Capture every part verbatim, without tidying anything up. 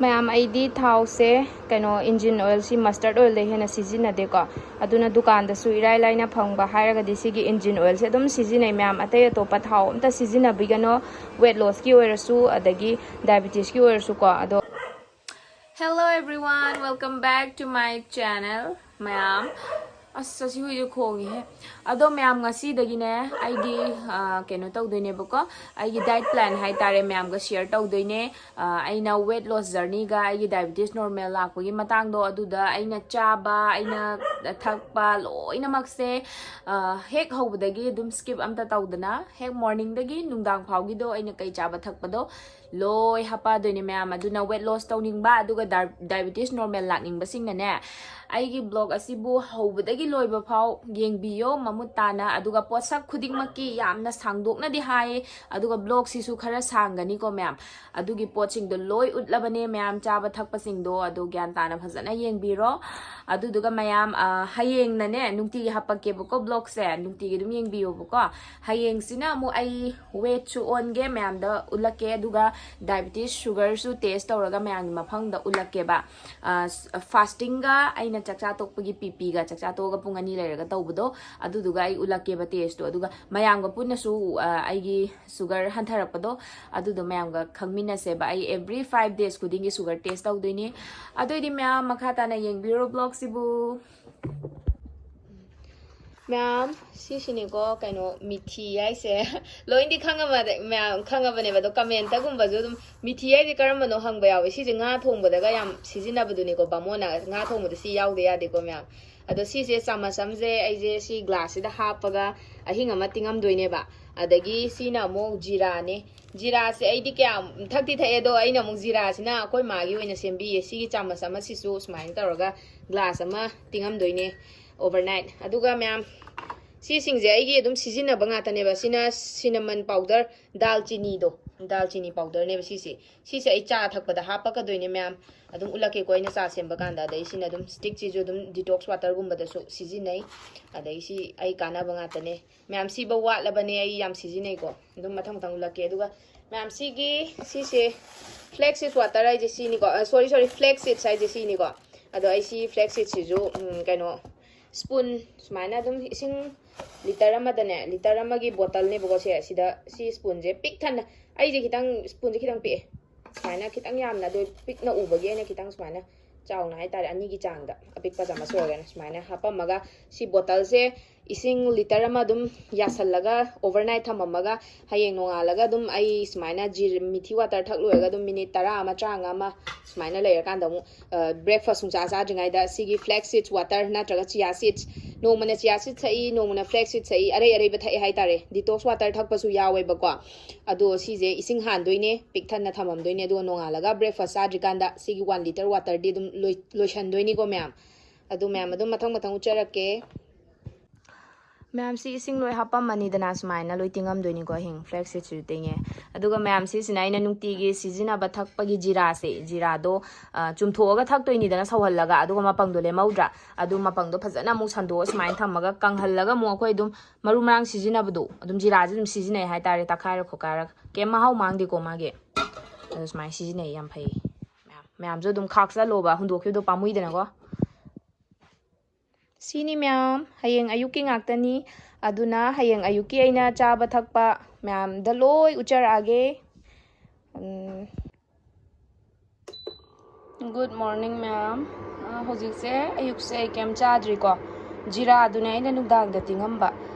ꯃꯌꯥꯝ, ꯑꯩꯗꯤ ꯊꯥꯎꯁꯦ ꯀꯩꯅꯣ, ꯏꯟꯖꯤꯟ ꯑꯣꯏꯜꯁꯤ, ꯃꯁꯇꯔꯠ ꯑꯣꯏꯜꯗꯩ ꯍꯦꯟꯅ ꯁꯤꯖꯤꯟꯅꯗꯦꯀꯣ꯫ ꯑꯗꯨꯅ ꯗꯨꯀꯥꯟꯗꯁꯨ ꯏꯔꯥꯏ ꯂꯥꯏꯅ ꯐꯪꯕ ꯍꯥꯏꯔꯒꯗꯤ ꯁꯤꯒꯤ ꯏꯟꯖꯤꯟ ꯑꯣꯏꯜꯁꯦ ꯑꯗꯨꯝ ꯁꯤꯖꯤꯟꯅꯩ ꯃꯌꯥꯝ꯫ ꯑꯇꯩ ꯑꯇꯣꯞꯄ ꯊꯥꯎ ꯑꯝꯇ ꯁꯤꯖꯤꯟꯅꯕꯤꯒꯅꯣ, ꯋꯦꯠ ꯂꯣꯁꯀꯤ ꯑꯣꯏꯔꯁꯨ ꯑꯗꯒꯤ ꯗꯥꯏꯕꯤꯇꯤꯁꯀꯤ ꯑꯣꯏꯔꯁꯨꯀꯣ꯫ ꯑꯗꯣ Hello everyone, welcome back to my channel, ꯃꯌꯥꯝ꯫ ꯑꯁ, ꯑꯁꯤ ꯍꯨꯏꯁꯦ ꯈꯣꯡꯉꯤꯍꯦ꯫ ꯑꯗꯣ ꯃꯌꯥꯝ, ꯉꯁꯤꯗꯒꯤꯅꯦ ꯑꯩꯒꯤ, ꯑ, ꯀꯩꯅꯣ ꯇꯧꯗꯣꯏꯅꯦꯕꯀꯣ, ꯑꯩꯒꯤ ꯗꯥꯏꯠ ꯄ꯭ꯂꯥꯟ ꯍꯥꯏꯇꯥꯔꯦ, ꯃꯌꯥꯝꯒ ꯁꯤꯌꯔ ꯇꯧꯗꯣꯏꯅꯦ꯫ ꯑ, ꯑꯩꯅ ꯋꯦꯠ ꯂꯣꯁ ꯖꯔꯅꯤꯒ ꯑꯩꯒꯤ ꯗꯥꯏꯕꯤꯇꯤꯁ ꯅꯣꯔꯃꯦꯜ ꯂꯥꯛꯄꯒꯤ ꯃꯇꯥꯡꯗꯣ, ꯑꯗꯨꯗ ꯑꯩꯅ ꯆꯥꯕ, ꯑꯩꯅ ꯊꯛꯄ ꯂꯣꯏꯅꯃꯛꯁꯦ, ꯑ, ꯍꯦꯛ ꯍꯧꯕꯗꯒꯤ ꯑꯗꯨꯝ ꯁ꯭ꯀꯤꯞ ꯑꯝꯇ ꯇꯧꯗꯅ, ꯍꯦꯛ ꯃꯣꯔꯅꯤꯡꯗꯒꯤ ꯅꯨꯡꯗꯥꯡ ꯐꯥꯎꯒꯤꯗꯣ ꯑꯩꯅ ꯀꯩ ꯆꯥꯕ ꯊꯛꯄꯗꯣ ꯂꯣꯏ ꯍꯥꯞꯄꯛꯑꯗꯣꯏꯅꯦ ꯃꯌꯥꯝ꯫ ꯑꯗꯨꯅ ꯋꯦꯠ ꯂꯣꯁ ꯇꯧꯅꯤꯡꯕ ꯑꯗꯨꯒ ꯗꯥ-, ꯗꯥꯏꯕꯤꯇꯤꯁ ꯅꯣꯔꯃꯦꯜ ꯂꯥꯛꯅꯤꯡꯕꯁꯤꯡꯅꯅꯦ, ꯑꯩꯒꯤ ꯕ꯭ꯂꯣꯒ ꯑꯁꯤꯕꯨ ꯍꯧꯕꯗꯒꯤ ꯂꯣꯏꯕ ꯐꯥꯎ ꯌꯦꯡꯕꯤꯌꯣ ꯃꯃꯨꯠ ꯇꯥꯅ꯫ ꯑꯗꯨꯒ ꯄꯣꯠꯁꯛ ꯈꯨꯗꯤꯡꯃꯛꯀꯤ ꯌꯥꯝꯅ ꯁꯥꯡꯗꯣꯛꯅꯗꯤ ꯍꯥꯏ, ꯑꯗꯨꯒ ꯕ꯭ꯂꯣꯒꯁꯤꯁꯨ ꯈꯔ ꯁꯥꯡꯒꯅꯤꯀꯣ ꯃꯌꯥꯝ꯫ ꯑꯗꯨꯒꯤ ꯄꯣꯠꯁꯤꯡꯗꯣ ꯂꯣꯏ ꯎꯠꯂꯕꯅꯦ ꯃꯌꯥꯝ, ꯆꯥꯕ ꯊꯛꯄꯁꯤꯡꯗꯣ꯫ ꯑꯗꯨ ꯒ꯭ꯌꯥꯟ ꯇꯥꯅ ꯐꯖꯅ ꯌꯦꯡꯕꯤꯔꯣ꯫ ꯑꯗꯨꯗꯨꯒ ꯃꯌꯥꯝ, ꯑ, ꯍꯌꯦꯡꯅꯅꯦ ꯅꯨꯡꯇꯤꯒꯤ ꯍꯥꯄꯛꯀꯦꯕꯀꯣ ꯕ꯭ꯂꯣꯒꯁꯦ, ꯅꯨꯡꯇꯤꯒꯤ ꯑꯗꯨꯝ ꯌꯦꯡꯕꯤꯌꯣꯕꯀꯣ꯫ ꯍꯌꯦꯡꯁꯤꯅ ꯑꯃꯨꯛ ꯑꯩ ꯋꯦꯠꯁꯨ ꯑꯣꯟꯒꯦ, ꯃꯌꯥꯝꯗ ꯎꯠꯂꯛꯀꯦ, ꯑꯗꯨꯒ ꯗꯥꯏꯕꯤꯇꯤꯁ ꯁꯨꯒꯔꯁꯨ ꯇꯦꯁ ꯇꯧꯔꯒ ꯃꯌꯥꯝꯒꯤ ꯃꯐꯝꯗ ꯎꯠꯂꯛꯀꯦꯕ꯫ ꯑ, ꯐꯥꯁꯇꯤꯡꯒ ꯑꯩꯅ ꯆꯥꯛꯆꯥ ꯇꯣꯛꯄꯒꯤ ꯄꯤꯄꯤꯒ ꯆꯥꯛꯆꯥ ꯇꯣꯛꯑꯒ ꯄꯨꯡ ꯑꯅꯤ ꯂꯩꯔꯒ ꯇꯧꯕꯗꯣ, ꯑꯗꯨꯗꯨꯒ ꯑꯩ ꯎꯠꯂꯛꯀꯦꯕ ꯇꯦꯁꯇꯣ꯫ ꯑꯗꯨꯒ ꯃꯌꯥꯝꯒ ꯄꯨꯟꯅꯁꯨ, ꯑ, ꯑꯩꯒꯤ ꯁꯨꯒꯔ ꯍꯟꯊꯔꯛꯄꯗꯣ, ꯑꯗꯨꯗꯣ ꯃꯌꯥꯝꯒ ꯈꯪꯃꯤꯟꯅꯁꯦꯕ꯫ ꯑꯩ ꯑꯦꯕ꯭ꯔꯤ ꯐꯥꯏꯚ ꯗꯦꯖ ꯈꯨꯗꯤꯡꯒꯤ ꯁꯨꯒꯔ ꯇꯦꯁ ꯇꯧꯗꯣꯏꯅꯤ꯫ ꯑꯗꯨꯑꯣꯏꯗꯤ ꯃꯌꯥꯝ ꯃꯈꯥ ꯇꯥꯅ ꯌꯦꯡꯕꯤꯔꯣ ꯕ꯭ꯂꯣꯒꯁꯤꯕꯨ꯫ ꯃꯌꯥꯝ, ꯁꯤꯁꯤꯅꯤꯀꯣ ꯀꯩꯅꯣ ꯃꯤꯊꯤ ꯍꯥꯏꯁꯦ꯫ ꯂꯣꯏꯅꯗꯤ ꯈꯪꯉꯕ-, ꯃꯌꯥꯝ ꯈꯪꯉꯕꯅꯦꯕ, ꯑꯗꯣ ꯀꯃꯦꯟꯇꯒꯨꯝꯕꯁꯨ ꯑꯗꯨꯝ ꯃꯤꯊꯤ ꯍꯥꯏꯁꯦ ꯀꯔꯝꯕꯅꯣ ꯍꯪꯕ ꯌꯥꯎꯋꯦ꯫ ꯁꯤꯁꯦ ꯉꯥ ꯊꯣꯡꯕꯗꯒ ꯌꯥꯝ ꯁꯤꯖꯤꯟꯅꯕꯗꯨꯅꯤꯀꯣ, ꯕꯥꯃꯣꯟꯅ ꯉꯥ ꯊꯣꯡꯕꯗ ꯁꯤ ꯌꯥꯎꯗ ꯌꯥꯗꯦꯀꯣ ꯃꯌꯥꯝ꯫ ꯑꯗꯣ ꯁꯤꯁꯦ ꯆꯥꯃꯁ ꯑꯃꯁꯦ ꯑꯩꯁꯦ ꯁꯤ ꯒ꯭ꯂꯥꯁꯁꯤꯗ ꯍꯥꯞꯄꯒ ꯑꯍꯤꯡ ꯑꯃ ꯇꯤꯡꯉꯝꯗꯣꯏꯅꯦꯕ꯫ ꯑꯗꯒꯤ ꯁꯤꯅ ꯑꯃꯨꯛ ꯖꯤꯔꯥꯅꯦ꯫ ꯖꯤꯔꯥꯁꯦ ꯑꯩꯗꯤ ꯀꯌꯥꯝ ꯊꯛꯇꯤ ꯊꯛꯑꯦ, ꯑꯗꯣ ꯑꯩꯅ ꯑꯃꯨꯛ ꯖꯤꯔꯥꯁꯤꯅ ꯑꯩꯈꯣꯏ ꯃꯥꯒꯤ ꯑꯣꯏꯅ ꯁꯦꯝꯕꯤꯌꯦ꯫ ꯁꯤꯒꯤ ꯆꯥꯃꯁ ꯑꯃꯁꯤꯁꯨ ꯁꯨꯃꯥꯏꯅ ꯇꯧꯔꯒ ꯒ꯭ꯂꯥꯁ ꯑꯃ ꯇꯤꯡꯉꯝꯗꯣꯏꯅꯦ ꯑꯣꯚꯔꯅꯥꯏꯠ꯫ ꯑꯗꯨꯒ ꯃꯌꯥꯝ, ꯁꯤꯁꯤꯡꯁꯦ ꯑꯩꯒꯤ ꯑꯗꯨꯝ ꯁꯤꯖꯤꯟꯅꯕ ꯉꯥꯛꯇꯅꯦꯕ꯫ ꯁꯤꯅ ꯁꯤꯅꯃꯟ ꯄꯥꯎꯗꯔ, ꯗꯥꯜꯆꯤꯅꯤꯗꯣ, ꯗꯥꯜꯆꯤꯅꯤ ꯄꯥꯎꯗꯔꯅꯦꯕ ꯁꯤꯁꯦ꯫ ꯁꯤꯁꯦ ꯑꯩ ꯆꯥ ꯊꯛꯄꯗ ꯍꯥꯞꯄꯛꯀꯗꯣꯏꯅꯦ ꯃꯌꯥꯝ, ꯑꯗꯨꯝ ꯎꯠꯂꯛꯀꯦꯀꯣ ꯑꯩꯅ ꯆꯥ ꯁꯦꯝꯕ ꯀꯥꯟꯗ꯫ ꯑꯗꯩ ꯁꯤꯅ ꯑꯗꯨꯝ ꯁ꯭ꯇꯤꯛꯁꯤꯁꯨ ꯑꯗꯨꯝ ꯗꯤꯇꯣꯛꯁ ꯋꯥꯇꯔꯒꯨꯝꯕꯗꯁꯨ ꯁꯤꯖꯤꯟꯅꯩ꯫ ꯑꯗꯩ ꯁꯤ ꯑꯩ ꯀꯥꯟꯅꯕ ꯉꯥꯛꯇꯅꯦ ꯃꯌꯥꯝ꯫ ꯁꯤꯐꯧ ꯋꯥꯠꯂꯕꯅꯦ, ꯑꯩ ꯌꯥꯝ ꯁꯤꯖꯤꯟꯅꯩꯀꯣ꯫ ꯑꯗꯨꯝ ꯃꯊꯪ ꯃꯊꯪ ꯎꯠꯂꯛꯀꯦ꯫ ꯑꯗꯨꯒ ꯃꯌꯥꯝ, ꯁꯤꯒꯤ ꯁꯤꯁꯦ flax seed water ꯍꯥꯏꯁꯦ ꯁꯤꯅꯤꯀꯣ, ꯁꯣꯔꯤ ꯁꯣꯔꯤ flax seeds ꯍꯥꯏꯁꯦ ꯁꯤꯅꯤꯀꯣ꯫ ꯑꯗꯣ ꯑꯩ ꯁꯤ flax seedꯁꯤꯁꯨ ꯎꯝ, ꯀꯩꯅꯣ, spoon, ꯁꯨꯃꯥꯏꯅ ꯑꯗꯨꯝ ꯏꯁꯤꯡ ꯂꯤꯇꯔ ꯑꯃꯗꯅꯦ, ꯂꯤꯇꯔ ꯑꯃꯒꯤ ꯕꯣꯇꯜꯅꯦꯕꯀꯣ ꯁꯦ꯫ ꯁꯤꯗ ꯁꯤ spoonꯁꯦ ꯄꯤꯛ ꯊꯟꯅ, ꯑꯩꯁꯦ ꯈꯤꯇꯪ, spoonꯁꯦ ꯈꯤꯇꯪ ꯄꯤꯛꯑꯦ, ꯁꯨꯃꯥꯏꯅ ꯈꯤꯇꯪ ꯌꯥꯝꯅ, ꯑꯗꯣ ꯄꯤꯛꯅ ꯎꯕꯒꯤ ꯑꯩꯅ ꯈꯤꯇꯪ ꯁꯨꯃꯥꯏꯅ ꯆꯥꯎꯅ ꯍꯥꯏꯇꯥꯔꯦ, ꯑꯅꯤꯒꯤ ꯆꯥꯡꯗ, ꯑꯄꯤꯛꯄ ꯆꯥꯃꯁ ꯑꯣꯏꯔꯒꯅ ꯁꯨꯃꯥꯏꯅ ꯍꯥꯄꯝꯃꯒ, ꯁꯤ ꯕꯣꯇꯜꯁꯦ ꯏꯁꯤꯡ ꯂꯤꯇꯔ ꯑꯃ ꯑꯗꯨꯝ ꯌꯥꯁꯜꯂꯒ overnight ꯊꯝꯃꯝꯃꯒ, ꯍꯌꯦꯡ ꯅꯣꯡꯉꯥꯜꯂꯒ ꯑꯗꯨꯝ ꯑꯩ ꯁꯨꯃꯥꯏꯅ ꯖꯤꯔ-, ꯃꯤꯊꯤ water ꯊꯛ ꯂꯣꯏꯔꯒ ꯑꯗꯨꯝ ꯃꯤꯅꯤꯠ ꯇꯔꯥ ꯑꯃ, ꯇꯔꯥꯃꯉꯥ ꯑꯃ ꯁꯨꯃꯥꯏꯅ ꯂꯩꯔꯀꯥꯟꯗ ꯑꯃꯨꯛ, ꯑ, breakfast ꯁꯨꯡꯆꯥ ꯆꯥꯗ꯭ꯔꯤꯉꯩꯗ ꯁꯤꯒꯤ flax seeds water ꯅꯠꯇ꯭ꯔꯒ chia seeds, ꯅꯣꯡꯃꯅ chia seed ꯊꯛꯏ, ꯅꯣꯡꯃꯅ flax seed ꯊꯛꯏ, ꯑꯔꯩ ꯑꯔꯩꯕ ꯊꯛꯑꯦ ꯍꯥꯏꯇꯥꯔꯦ, detox water ꯊꯛꯄꯁꯨ ꯌꯥꯎꯋꯦꯕꯀꯣ꯫ ꯑꯗꯣ ꯁꯤꯁꯦ ꯏꯁꯤꯡ ꯍꯥꯟꯗꯣꯏꯅꯦ, ꯄꯤꯛ ꯊꯟꯅ ꯊꯝꯃꯝꯗꯣꯏꯅꯦ, ꯑꯗꯨꯒ ꯅꯣꯡꯉꯥꯜꯂꯒ breakfast ꯆꯥꯗ꯭ꯔꯤꯀꯥꯟꯗ ꯁꯤꯒꯤ one liter waterꯗꯤ ꯑꯗꯨꯝ ꯂꯣꯏ-, ꯂꯣꯏꯁꯟꯗꯣꯏꯅꯤꯀꯣ ꯃꯌꯥꯝ꯫ ꯑꯗꯨ ꯃꯌꯥꯝ ꯑꯗꯨꯝ ꯃꯊꯪ ꯃꯊꯪ ꯎꯠꯆꯔꯛꯀꯦ꯫ ꯃꯌꯥꯝꯁꯤ ꯏꯁꯤꯡ ꯂꯣꯏ ꯍꯥꯞꯄꯝꯃꯅꯤꯗꯅ, ꯁꯨꯃꯥꯏꯅ ꯂꯣꯏ ꯇꯤꯡꯉꯝꯗꯣꯏꯅꯤꯀꯣ ꯑꯍꯤꯡ꯫ Flax seedꯁꯤꯁꯨ ꯇꯤꯡꯉꯦ꯫ ꯑꯗꯨꯒ ꯃꯌꯥꯝꯁꯤꯁꯤꯅ ꯑꯩꯅ ꯅꯨꯡꯇꯤꯒꯤ ꯁꯤꯖꯤꯟꯅꯕ ꯊꯛꯄꯒꯤ ꯖꯤꯔꯥꯁꯦ, ꯖꯤꯔꯥꯗꯣ, ꯑ, ꯆꯨꯝꯊꯣꯛꯑꯒ ꯊꯛꯇꯣꯏꯅꯤꯗꯅ ꯁꯧꯍꯜꯂꯒ, ꯑꯗꯨꯒ ꯃꯄꯪꯗꯣ ꯂꯦꯝꯍꯧꯗ꯭ꯔꯥ? ꯑꯗꯨ ꯃꯄꯪꯗꯣ ꯐꯖꯅ ꯑꯃꯨꯛ ꯁꯟꯗꯣꯛꯑ ꯁꯨꯃꯥꯏꯅ ꯊꯝꯃꯒ ꯀꯪꯍꯜꯂꯒ ꯑꯃꯨꯛ ꯑꯩꯈꯣꯏ ꯑꯗꯨꯝ ꯃꯔꯨ ꯃꯔꯥꯡ ꯁꯤꯖꯤꯟꯅꯕꯗꯣ, ꯑꯗꯨꯝ ꯖꯤꯔꯥꯁꯦ ꯑꯗꯨꯝ ꯁꯤꯖꯤꯟꯅꯩ ꯍꯥꯏꯇꯥꯔꯦ, ꯇꯛꯈꯥꯏꯔ ꯈꯣꯠꯀꯥꯏꯔꯒ꯫ ꯀꯩꯝ ꯃꯍꯥꯎ ꯃꯥꯡꯗꯦꯀꯣ ꯃꯥꯒꯤ꯫ ꯑꯗꯨ ꯁꯨꯃꯥꯏꯅ ꯁꯤꯖꯤꯟꯅꯩ, ꯌꯥꯝ ꯐꯩ꯫ ꯃꯌꯥꯝ, ꯃꯌꯥꯝꯁꯨ ꯑꯗꯨꯝ ꯈꯥꯛꯆꯜꯂꯣꯕ, ꯍꯨꯟꯗꯣꯛꯈꯤꯕꯗꯣ ꯄꯥꯝꯃꯨꯏꯗꯅꯀꯣ꯫ ꯁꯤꯅꯤ ꯃꯌꯥꯝ, ꯍꯌꯦꯡ ꯑꯌꯨꯛꯀꯤ ꯉꯥꯛꯇꯅꯤ꯫ ꯑꯗꯨꯅ ꯍꯌꯦꯡ ꯑꯌꯨꯛꯀꯤ ꯑꯩꯅ ꯆꯥꯕ ꯊꯛꯄ ꯃꯌꯥꯝꯗ ꯂꯣꯏ ꯎꯠꯆꯔꯛꯑꯒꯦ꯫ ꯎꯝ꯫ Good morning ꯃꯌꯥꯝ꯫ ꯑ, ꯍꯧꯖꯤꯛꯁꯦ, ꯑꯌꯨꯛꯁꯦ ꯑꯩ ꯀꯩꯝ ꯆꯥꯗ꯭ꯔꯤꯀꯣ꯫ ꯖꯤꯔꯥꯗꯨꯅꯦ ꯑꯩꯅ ꯅꯨꯡꯗꯥꯡꯗ ꯇꯤꯡꯉꯝꯕ꯫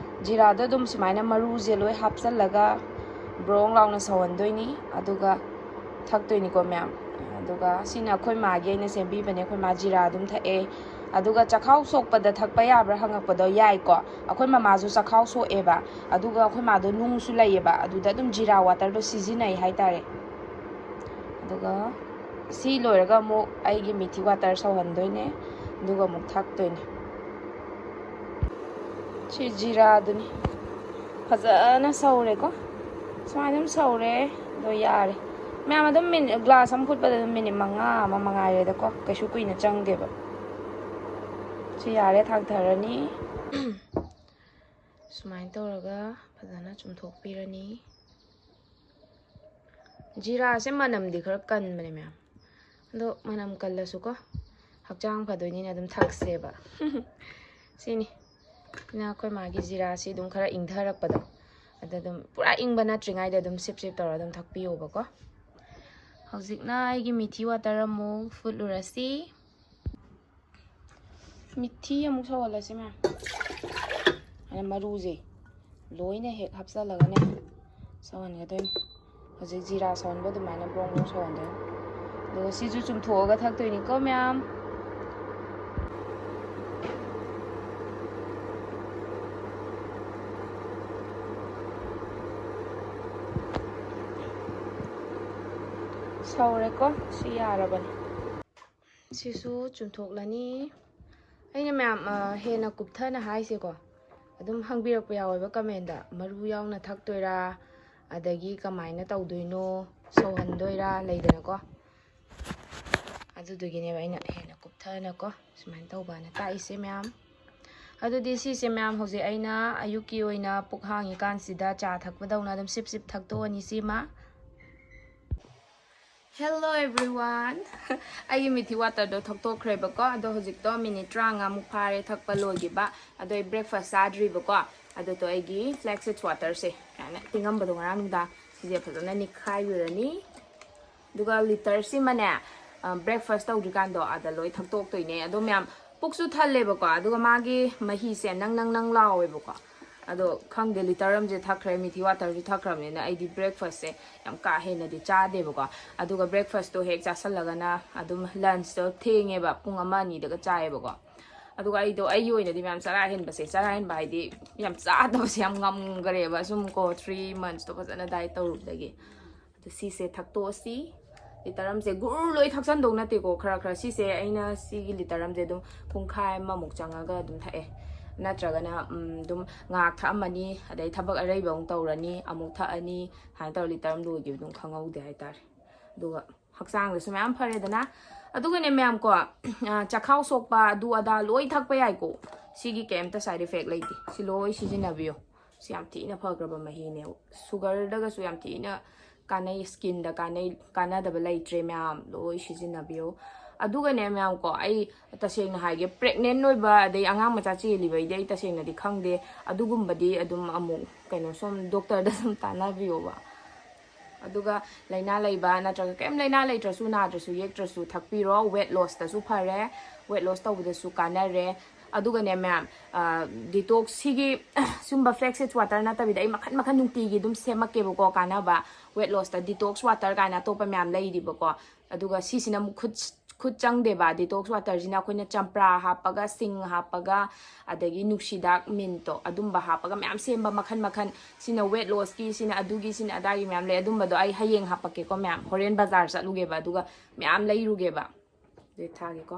ꯖꯤꯔꯥꯗꯣ ꯑꯗꯨꯝ ꯁꯨꯃꯥꯏꯅ ꯃꯔꯨꯁꯦ ꯂꯣꯏ ꯍꯥꯞꯆꯜꯂꯒ ꯕ꯭ꯔꯣꯡ ꯂꯥꯎꯅ ꯁꯧꯍꯟꯗꯣꯏꯅꯤ꯫ ꯑꯗꯨꯒ ꯊꯛꯇꯣꯏꯅꯤꯀꯣ ꯃꯌꯥꯝ꯫ ꯑꯗꯨꯒ ꯁꯤꯅ ꯑꯩꯈꯣꯏ ꯃꯥꯒꯤ ꯑꯩꯅ ꯁꯦꯝꯕꯤꯕꯅꯦ꯫ ꯑꯩꯈꯣꯏ ꯃꯥ ꯖꯤꯔꯥ ꯑꯗꯨꯝ ꯊꯛꯑꯦ꯫ ꯑꯗꯨꯒ ꯆꯈꯥꯎ ꯁꯣꯛꯄꯗ ꯊꯛꯄ ꯌꯥꯕ꯭ꯔꯥ ꯍꯪꯉꯛꯄꯗꯣ, ꯌꯥꯏꯀꯣ꯫ ꯑꯩꯈꯣꯏ ꯃꯃꯥꯁꯨ ꯆꯈꯥꯎ ꯁꯣꯛꯑꯦꯕ, ꯑꯗꯨꯒ ꯑꯩꯈꯣꯏ ꯃꯥꯗꯣ ꯅꯨꯡꯁꯨ ꯂꯩꯌꯦꯕ, ꯑꯗꯨꯗ ꯑꯗꯨꯝ ꯖꯤꯔꯥ waterꯗꯣ ꯁꯤꯖꯤꯟꯅꯩ ꯍꯥꯏꯇꯥꯔꯦ꯫ ꯑꯗꯨꯒ ꯁꯤ ꯂꯣꯏꯔꯒ ꯑꯃꯨꯛ ꯑꯩꯒꯤ ꯃꯤꯊꯤ water ꯁꯧꯍꯟꯗꯣꯏꯅꯦ, ꯑꯗꯨꯒ ꯑꯃꯨꯛ ꯊꯛꯇꯣꯏꯅꯦ꯫ ꯁꯤ ꯖꯤꯔꯥꯗꯨꯅꯤ꯫ ꯐꯖꯅ ꯁꯧꯔꯦꯀꯣ꯫ ꯁꯨꯃꯥꯏꯅ ꯑꯗꯨꯝ ꯁꯧꯔꯦ꯫ ꯑꯗꯣ ꯌꯥꯔꯦ꯫ ꯃꯌꯥꯝ ꯑꯗꯨꯝ ꯃꯤꯅꯤꯠ, glass ꯑꯃ ꯐꯨꯠꯄꯗ ꯑꯗꯨꯝ ꯃꯤꯅꯤꯠ ꯃꯉꯥ ꯑꯃ ꯃꯉꯥꯏꯔꯦꯗꯀꯣ꯫ ꯀꯩꯁꯨ ꯀꯨꯏꯅ ꯆꯪꯗꯦꯕ꯫ ꯁꯤ ꯌꯥꯔꯦ, ꯊꯥꯡꯊꯔꯅꯤ꯫ ꯁꯨꯃꯥꯏꯅ ꯇꯧꯔꯒ ꯐꯖꯅ ꯆꯨꯝꯊꯣꯛꯄꯤꯔꯅꯤ꯫ ꯖꯤꯔꯥꯁꯦ ꯃꯅꯝꯗꯤ ꯈꯔ ꯀꯟꯕꯅꯦ ꯃꯌꯥꯝ, ꯑꯗꯣ ꯃꯅꯝ ꯀꯜꯂꯁꯨꯀꯣ ꯍꯛꯆꯥꯡ ꯐꯗꯣꯏꯅꯤꯅ ꯑꯗꯨꯝ ꯊꯛꯁꯦꯕ꯫ ꯁꯤꯅꯤ꯫ ꯁꯤꯅ ꯑꯩꯈꯣꯏ ꯃꯥꯒꯤ ꯖꯤꯔꯥꯁꯤ ꯑꯗꯨꯝ ꯈꯔ ꯏꯪꯊꯔꯛꯄꯗꯣ, ꯑꯗ ꯑꯗꯨꯝ ꯄꯨꯔꯥ ꯏꯪꯕ ꯅꯠꯇ꯭ꯔꯤꯉꯩꯗ ꯑꯗꯨꯝ ꯁꯤꯞ ꯁꯤꯞ ꯇꯧꯔꯒ ꯑꯗꯨꯝ ꯊꯛꯄꯤꯌꯣꯕꯀꯣ꯫ ꯍꯧꯖꯤꯛꯅ ꯑꯩꯒꯤ ꯃꯤꯊꯤ ꯋꯥꯇꯔ ꯑꯃꯨꯛ ꯐꯨꯠꯂꯨꯔꯁꯤ꯫ ꯃꯤꯊꯤ ꯑꯃꯨꯛ ꯁꯧꯍꯜꯂꯁꯤ ꯃꯌꯥꯝ꯫ ꯑꯗ ꯃꯔꯨꯁꯦ ꯂꯣꯏꯅ ꯍꯦꯛ ꯍꯥꯞꯆꯜꯂꯒꯅꯦ ꯁꯧꯍꯟꯒꯗꯣꯏꯅꯤ꯫ ꯍꯧꯖꯤꯛ ꯖꯤꯔꯥ ꯁꯧꯍꯟꯕ ꯑꯗꯨꯃꯥꯏꯅ ꯕ꯭ꯔꯣꯡ ꯕ꯭ꯔꯣꯡ ꯁꯧꯍꯟꯗꯣꯏꯅꯤ꯫ ꯑꯗꯨꯒ ꯁꯤꯁꯨ ꯆꯨꯝꯊꯣꯛꯑꯒ ꯊꯛꯇꯣꯏꯅꯤꯀꯣ ꯃꯌꯥꯝ꯫ ꯁꯧꯔꯦꯀꯣ, ꯁꯤ ꯌꯥꯔꯕꯅꯤ꯫ ꯁꯤꯁꯨ ꯆꯨꯝꯊꯣꯛꯂꯅꯤ꯫ ꯑꯩꯅ ꯃꯌꯥꯝ, ꯑ, ꯍꯦꯟꯅ ꯀꯨꯞꯊꯅ ꯍꯥꯏꯁꯦꯀꯣ, ꯑꯗꯨꯝ ꯍꯪꯕꯤꯔꯛꯄ ꯌꯥꯎꯋꯦꯕ ꯀꯃꯦꯟꯗ, ꯃꯔꯨ ꯌꯥꯎꯅ ꯊꯛꯇꯣꯏꯔꯥ, ꯑꯗꯒꯤ ꯀꯃꯥꯏꯅ ꯇꯧꯗꯣꯏꯅꯣ, ꯁꯧꯍꯟꯗꯣꯏꯔꯥ ꯂꯩꯗꯅꯀꯣ꯫ ꯑꯗꯨꯗꯨꯒꯤꯅꯦꯕ ꯑꯩꯅ ꯍꯦꯟꯅ ꯀꯨꯞꯊꯅꯀꯣ ꯁꯨꯃꯥꯏꯅ ꯇꯧꯕꯅ ꯇꯥꯛꯏꯁꯦ ꯃꯌꯥꯝ꯫ ꯑꯗꯨꯗꯤ ꯁꯤꯁꯦ ꯃꯌꯥꯝ ꯍꯧꯖꯤꯛ ꯑꯩꯅ ꯑꯌꯨꯛꯀꯤ ꯑꯣꯏꯅ ꯄꯨꯛ ꯍꯥꯡꯉꯤꯀꯥꯟꯁꯤꯗ ꯆꯥ ꯊꯛꯄꯗꯧꯅ ꯑꯗꯨꯝ ꯁꯤꯞ ꯁꯤꯞ ꯊꯛꯇꯣꯛꯑꯅꯤ ꯁꯤꯃ꯫ Hello everyone꯫ ꯑꯩꯒꯤ ꯃꯤꯊꯤ ꯋꯥꯇꯔꯗꯣ ꯊꯛꯇꯣꯛꯈ꯭ꯔꯦꯕꯀꯣ꯫ ꯑꯗꯣ ꯍꯧꯖꯤꯛꯇꯣ ꯃꯤꯅꯤꯠ ꯇꯔꯥꯃꯉꯥꯃꯨꯛ ꯐꯥꯔꯦ ꯊꯛꯄ ꯂꯣꯏꯈꯤꯕ꯫ ꯑꯗꯣ ꯑꯩ ꯕ꯭ꯔꯦꯛꯐꯥꯁ ꯆꯥꯗ꯭ꯔꯤꯕꯀꯣ꯫ ꯑꯗꯨꯗꯣ ꯑꯩꯒꯤ ꯐ꯭ꯂꯦꯛꯁ ꯁꯤꯗ ꯋꯥꯇꯔꯁꯦ ꯁꯨꯃꯥꯏꯅ ꯇꯤꯡꯉꯝꯕꯗꯣ ꯉꯔꯥꯡ ꯅꯨꯡꯗꯥꯡ, ꯁꯤꯁꯦ ꯐꯖꯅ ꯅꯤꯛꯈꯥꯏꯕꯤꯔꯅꯤ꯫ ꯑꯗꯨꯒ ꯂꯤꯇꯔꯁꯤꯃꯅꯦ, ꯑ, ꯕ꯭ꯔꯦꯛꯐꯥꯁ ꯇꯧꯗ꯭ꯔꯤꯀꯥꯟꯗꯣ ꯑꯗ ꯂꯣꯏ ꯊꯛꯇꯣꯛꯇꯣꯏꯅꯦ꯫ ꯑꯗꯣ ꯃꯌꯥꯝ, ꯄꯨꯛꯁꯨ ꯊꯜꯂꯦꯕꯀꯣ, ꯑꯗꯨꯒ ꯃꯥꯒꯤ ꯃꯍꯤꯁꯦ ꯅꯪ ꯅꯪ ꯅꯪ ꯂꯥꯎꯋꯦꯕꯀꯣ꯫ ꯑꯗꯣ ꯈꯪꯗꯦ, ꯂꯤꯇꯔ ꯑꯃꯁꯦ ꯊꯛꯈ꯭ꯔꯦ, ꯃꯤꯊꯤ ꯋꯥꯇꯔꯁꯨ ꯊꯛꯈ꯭ꯔꯕꯅꯤꯅ ꯑꯩꯗꯤ ꯕ꯭ꯔꯦꯛꯐꯥꯁꯁꯦ ꯌꯥꯝ ꯀꯥ ꯍꯦꯟꯅꯗꯤ ꯆꯥꯗꯦꯕꯀꯣ꯫ ꯑꯗꯨꯒ ꯕ꯭ꯔꯦꯛꯐꯥꯁꯇꯣ ꯍꯦꯛ ꯆꯥꯁꯜꯂꯒꯅ ꯑꯗꯨꯝ ꯂꯟꯁꯇꯣ ꯊꯦꯡꯉꯦꯕ, ꯄꯨꯡ ꯑꯃ ꯑꯅꯤꯗꯒ ꯆꯥꯏꯌꯦꯕꯀꯣ꯫ ꯑꯗꯨꯒ ꯑꯩꯗꯣ, ꯑꯩꯒꯤ ꯑꯣꯏꯅꯗꯤ ꯃꯌꯥꯝ ꯆꯔꯥ ꯍꯦꯟꯕꯁꯦ, ꯆꯔꯥ ꯍꯦꯟꯕ ꯍꯥꯏꯗꯤ ꯌꯥꯝ ꯆꯥꯗꯕꯁꯦ ꯌꯥꯝ ꯉꯝꯈ꯭ꯔꯦꯕ, ꯁꯨꯝ ꯀꯣ ꯊ꯭ꯔꯤ ꯃꯟꯁꯇꯣ ꯐꯖꯅ ꯗꯥꯏꯠ ꯇꯧꯔꯨꯕꯗꯒꯤ꯫ ꯑꯗꯨ ꯁꯤꯁꯦ ꯊꯛꯇꯣꯛꯑꯁꯤ꯫ ꯂꯤꯇꯔ ꯑꯃꯁꯦ ꯒꯨꯔ ꯂꯣꯏ ꯊꯛꯆꯟꯗꯧ ꯅꯠꯇꯦꯀꯣ, ꯈꯔ ꯈꯔ꯫ ꯁꯤꯁꯦ ꯑꯩꯅ ꯁꯤꯒꯤ ꯂꯤꯇꯔ ꯑꯃꯁꯦ ꯑꯗꯨꯝ ꯄꯨꯡꯈꯥꯏ ꯑꯃꯃꯨꯛ ꯆꯪꯉꯒ ꯑꯗꯨꯝ ꯊꯛꯑꯦ, ꯅꯠꯇ꯭ꯔꯒꯅ, ꯎꯝ, ꯑꯗꯨꯝ ꯉꯥꯏꯍꯥꯛ ꯊꯛꯑꯝꯃꯅꯤ, ꯑꯗꯩ ꯊꯕꯛ ꯑꯔꯩꯕ ꯑꯃꯨꯛ ꯇꯧꯔꯅꯤ, ꯑꯃꯨꯛ ꯊꯛꯑꯅꯤ, ꯁꯨꯃꯥꯏꯅ ꯇꯧꯔ ꯂꯤꯇꯔ ꯑꯃ ꯂꯣꯏꯈꯤꯕ ꯑꯗꯨꯝ ꯈꯪꯍꯧꯗꯦ ꯍꯥꯏꯇꯥꯔꯦ꯫ ꯑꯗꯨꯒ ꯍꯛꯆꯥꯡꯗꯁꯨ ꯃꯌꯥꯝ ꯐꯔꯦꯗꯅ꯫ ꯑꯗꯨꯒꯅꯦ ꯃꯌꯥꯝ ꯀꯣ, ꯑ, ꯆꯈꯥꯎ ꯁꯣꯛꯄ ꯑꯗꯨ ꯑꯗꯥ ꯂꯣꯏ ꯊꯛꯄ ꯌꯥꯏꯀꯣ꯫ ꯁꯤꯒꯤ ꯀꯩꯝꯇ ꯁꯥꯏꯠ ꯏꯐꯦꯛ ꯂꯩꯇꯦ꯫ ꯁꯤ ꯂꯣꯏ ꯁꯤꯖꯤꯟꯅꯕꯤꯌꯨ꯫ ꯁꯤ ꯌꯥꯝ ꯊꯤꯅ ꯐꯈ꯭ꯔꯕ ꯃꯍꯤꯅꯦ꯫ ꯁꯨꯒꯔꯗꯒꯁꯨ ꯌꯥꯝ ꯊꯤꯅ ꯀꯥꯟꯅꯩ, ꯁ꯭ꯀꯤꯟꯗ ꯀꯥꯟꯅꯩ, ꯀꯥꯟꯅꯗꯕ ꯂꯩꯇ꯭ꯔꯦ ꯃꯌꯥꯝ, ꯂꯣꯏ ꯁꯤꯖꯤꯟꯅꯕꯤꯌꯨ꯫ ꯑꯗꯨꯒꯅꯦ ꯃꯌꯥꯝ ꯀꯣ, ꯑꯩ ꯇꯁꯦꯡꯅ ꯍꯥꯏꯒꯦ, ꯄ꯭ꯔꯦꯒꯅꯦꯟ ꯑꯣꯏꯕ ꯑꯗꯩ ꯑꯉꯥꯡ ꯃꯆꯥ ꯆꯦꯜꯂꯤꯕꯩꯗꯤ ꯑꯩ ꯇꯁꯦꯡꯅꯗꯤ ꯈꯪꯗꯦ꯫ ꯑꯗꯨꯒꯨꯝꯕꯗꯤ ꯑꯗꯨꯝ ꯑꯃꯨꯛ ꯀꯩꯅꯣ, ꯁꯨꯝ ꯗꯣꯛꯇꯔꯗ ꯁꯨꯝ ꯇꯥꯟꯅꯕꯤꯌꯣꯕ꯫ ꯑꯗꯨꯒ ꯂꯥꯏꯅꯥ ꯂꯩꯕ ꯅꯠꯇ꯭ꯔꯒ ꯀꯔꯤꯝ ꯂꯥꯏꯅꯥ ꯂꯩꯇ꯭ꯔꯁꯨ, ꯅꯥꯗ꯭ꯔꯁꯨ ꯌꯦꯛꯇ꯭ꯔꯁꯨ ꯊꯛꯄꯤꯔꯣ꯫ ꯋꯦꯠ ꯂꯣꯁꯇꯁꯨ ꯐꯔꯦ, ꯋꯦꯠ ꯂꯣꯁ ꯇꯧꯕꯗꯁꯨ ꯀꯥꯟꯅꯔꯦ꯫ ꯑꯗꯨꯒꯅꯦ ꯃꯌꯥꯝ, ꯗꯤꯇꯣꯛꯁ ꯁꯤꯒꯤ ꯁꯨꯝꯕ ꯐ꯭ꯂꯦꯛꯁ ꯁꯤꯗ ꯋꯥꯇꯔ ꯅꯠꯇꯕꯤꯗ ꯑꯩ ꯃꯈꯟ ꯃꯈꯟ ꯅꯨꯡꯇꯤꯒꯤ ꯑꯗꯨꯝ ꯁꯦꯝꯃꯛꯀꯦꯕꯀꯣ, ꯀꯥꯟꯅꯕ꯫ ꯋꯦꯠ ꯂꯣꯁꯇ ꯗꯤꯇꯣꯛꯁ ꯋꯥꯇꯔ ꯀꯥꯏꯅ ꯑꯇꯣꯞꯄ ꯃꯌꯥꯝ ꯂꯩꯔꯤꯕꯀꯣ꯫ ꯑꯗꯨꯒ ꯁꯤꯁꯤꯅ ꯑꯃꯨꯛ ꯈꯨꯠ ꯈꯨꯠ ꯆꯪꯗꯦꯕ꯫ ꯗꯤꯇꯣꯛꯁ ꯋꯥꯇꯔꯁꯤꯅ ꯑꯩꯈꯣꯏꯅ ꯆꯝꯄ꯭ꯔꯥ ꯍꯥꯞꯄꯒ, ꯁꯤꯡ ꯍꯥꯞꯄꯒ, ꯑꯗꯒꯤ ꯅꯨꯡꯁꯤꯗꯥꯛ, ꯃꯤꯟꯇꯣ, ꯑꯗꯨꯝꯕ ꯍꯥꯞꯄꯒ ꯃꯌꯥꯝ ꯁꯦꯝꯕ ꯃꯈꯟ ꯃꯈꯟ꯫ ꯁꯤꯅ ꯋꯦꯠ ꯂꯣꯁꯀꯤ, ꯁꯤꯅ ꯑꯗꯨꯒꯤ, ꯁꯤꯅ ꯑꯗꯥꯒꯤ ꯃꯌꯥꯝ ꯂꯩ꯫ ꯑꯗꯨꯝꯕꯗꯣ ꯑꯩ ꯍꯌꯦꯡ ꯍꯥꯞꯄꯛꯀꯦꯀꯣ ꯃꯌꯥꯝ꯫ ꯍꯣꯔꯦꯟ ꯕꯖꯥꯔ ꯆꯠꯂꯨꯒꯦꯕ, ꯑꯗꯨꯒ ꯃꯌꯥꯝ ꯂꯩꯔꯨꯒꯦꯕ꯫ ꯑꯗꯨꯗꯤ ꯊꯥꯒꯦꯀꯣ꯫